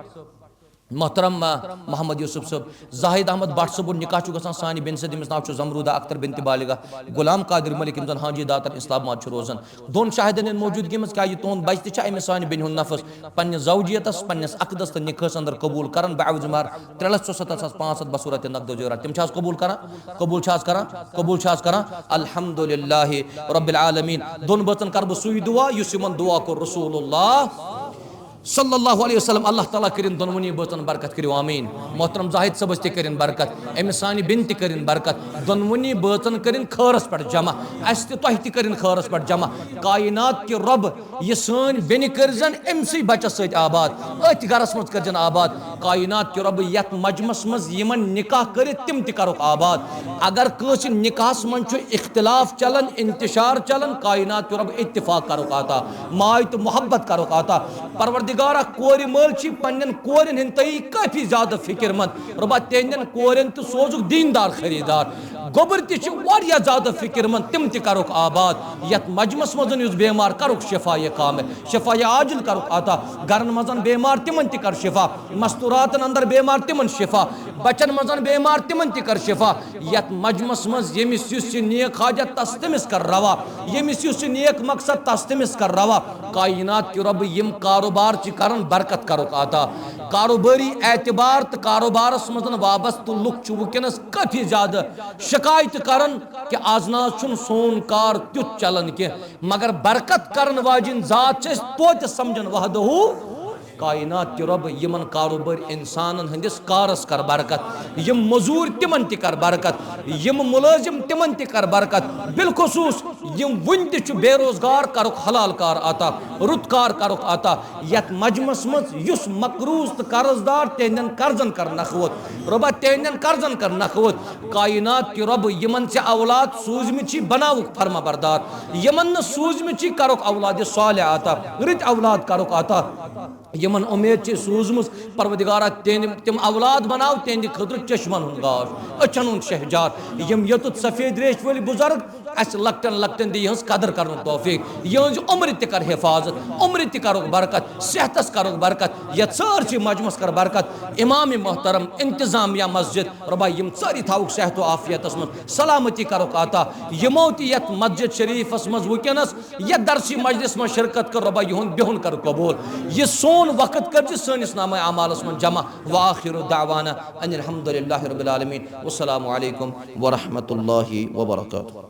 محترم، آ، محمد یوسف صٲب، زاہد احمد بٹ صٲبُن نکاح چھُ گژھان سانہِ بیٚنہِ سۭتۍ، ییٚمِس ناو چھُ زمرودہ اختر بنت بالغہ، غلام قادر ملک، یِم زن ہانجی دانتر اسلام آباد چھِ روزان۔ دۄن شاہدن ہٕنٛدِ موجودگی منٛز کیٛاہ یہِ تُہُنٛد بچہِ تہِ چھا أمِس سانہِ بیٚنہِ ہُنٛد نفس پننِس زوجیتس، پننِس عقدس تہٕ نکاحس اندر قبول کران بعوض مہر ترٛےٚ لچھ ژُسَتَتھ ساس پانٛژھ ہتھ بصورت نقد و زیورات؟ تِم چھِ حظ قبول کران؟ قبول چھِ حظ کران؟ قبول چھِ حظ کران؟ الحمدللہ رب العالمین۔ دۄن بٲژن کرٕ بہٕ سُے دعا یُس یِمن دعا کوٚر رسول اللہ صلی اللہ علیہ وسلم۔ اللہ تعالیٰ کٔرِن دۄنوٕنی بٲژن برکت، کٔرِو آمین۔ محترم زاہد صٲبس تہِ کٔرِن برکت، أمِس سانہِ بیٚنہِ تہِ کٔرِن برکت، دۄنوٕنی بٲژن کٔرِن خٲرس پٮ۪ٹھ جمع، اسہِ تہِ تۄہہِ تہِ کٔرِن خٲرس پٮ۪ٹھ جمع۔ کائنات کہِ رۄب، یہِ سٲنۍ بیٚنہِ کٔرزن أمسٕے بچس سۭتۍ آباد، أتھۍ گرس منٛز کٔرزن آباد۔ کائنات کہِ رۄب، یتھ مجمس منٛز یِمن نکاح کٔرِتھ تِم تہِ کرُکھ آباد۔ اگر کٲنٛسہِ نکاحس منٛز چھُ اختلاف چلان، انتشار چلان، کائنات کہِ رۄب اتفاق کرُکھ عطا، ماے تہٕ محبت کرُکھ عطا۔ پروردگارا، کورِ مٲلۍ چھِ پننٮ۪ن کورٮ۪ن ہٕنٛدۍ تہٕ کٲفی زیادٕ فکر مند۔ رۄبا، تِہنٛدٮ۪ن کورٮ۪ن تہِ سوزُکھ دیندار خریدار۔ گوٚبٕرۍ تہِ چھِ واریاہ زیادٕ فکر مند، تِم تہِ کرُکھ آباد۔ یتھ مجمس منٛز یُس بیمار، کرُکھ شفا یہ کامل، شفا یہ عاجل کرُکھ عطا۔ گرن منٛز بیمار، تِمن تہِ کر شفا۔ مستوراتن اندر بیمار، تِمن شفا۔ بچن منٛز بیمار، تِمن تہِ کر شفا۔ یتھ مجمس منٛز ییٚمِس یُس یہِ نیک حاجت، تس تٔمِس کر روا۔ ییٚمِس یُس یہِ نیک مقصد، تس تٔمِس کر روا۔ کائنات کہِ رۄب، یِم کاروبار چھِ کران، برکت کرُکھ عطا۔ کاروباری اعتبار تہٕ کاروبارس منٛز وابستہٕ لُکھ چھِ وٕنکیٚنس کٲفی زیادٕ شکایت کران کہِ از نہ حظ چھُنہٕ سون کار تیُتھ چلان کینٛہہ، مگر برکت کرن واجِنۍ ذات چھِ أسۍ توتہِ سمجھان وحدہ کائنات کہِ رۄب، یِمن کاروبٲرۍ انسانن ہٕنٛدِس کارس کر برکت، یِم مٔزوٗرۍ تِمن تہِ کر برکت، یِم مُلٲزِم تِمن تہِ کر برکت، بالخصوٗص یِم وُنہِ تہِ چھِ بے روزگار، کرُکھ حلال کار عطا، رُت کار کرُکھ عطا۔ یتھ مجمس منٛز یُس مقروض تہٕ قرض دار، تِہنٛدٮ۪ن قرضن کر نکھوت۔ رۄبا، تِہنٛدٮ۪ن قرضن کر نکھوت۔ کائنات کہِ رۄب، یِمن ژےٚ اولاد سوٗزمٕتۍ چھی، بناوُکھ فرما بردار۔ یِمن نہٕ سوٗزمٕتۍ چھی، کرُکھ اولاد صالح عطا، رٕتۍ اولاد کرُکھ عطا۔ یِمن اُمید چھِ سوٗزمٕژ، پروردگارا، تِہنٛدِ، تِم اولاد بناو تِہنٛدِ خٲطرٕ چشمن ہُنٛد گاش، أچھن ہُنٛد شہجار۔ یِم یوٚتُتھ سفید ریش وٲلۍ بُزرگ، اسہِ لۄکٹٮ۪ن لۄکٹٮ۪ن دِ یِہٕنٛز قدر کرنُک توفیق، یِہٕنٛزِ عمرِ تہِ کر حفاظت، عمرِ تہِ کرُکھ برکت، صحتس کرُکھ برکت، یتھ سٲرسٕے مجمس کر برکت۔ امام محترم، انتظامیہ مسجد، رۄبا، یِم سٲری تھاوُکھ صحت و عافیتس منٛز، سلامتی کرُکھ عطا۔ یِمو تہِ یتھ مسجد شریفس منٛز وٕنکیٚنس یتھ درسی مجلس منٛز شرکت کٔر، رۄبا، یِہُنٛد بِہُن کر قبول۔ یہِ سون وقت کٔرزِ سٲنِس نامہ اعمالس منٛز جمع۔ وآخر دعوانا ان الحمد للہ رب العالمین۔ والسلام علیکم ورحمۃ اللہ وبرکاتہ۔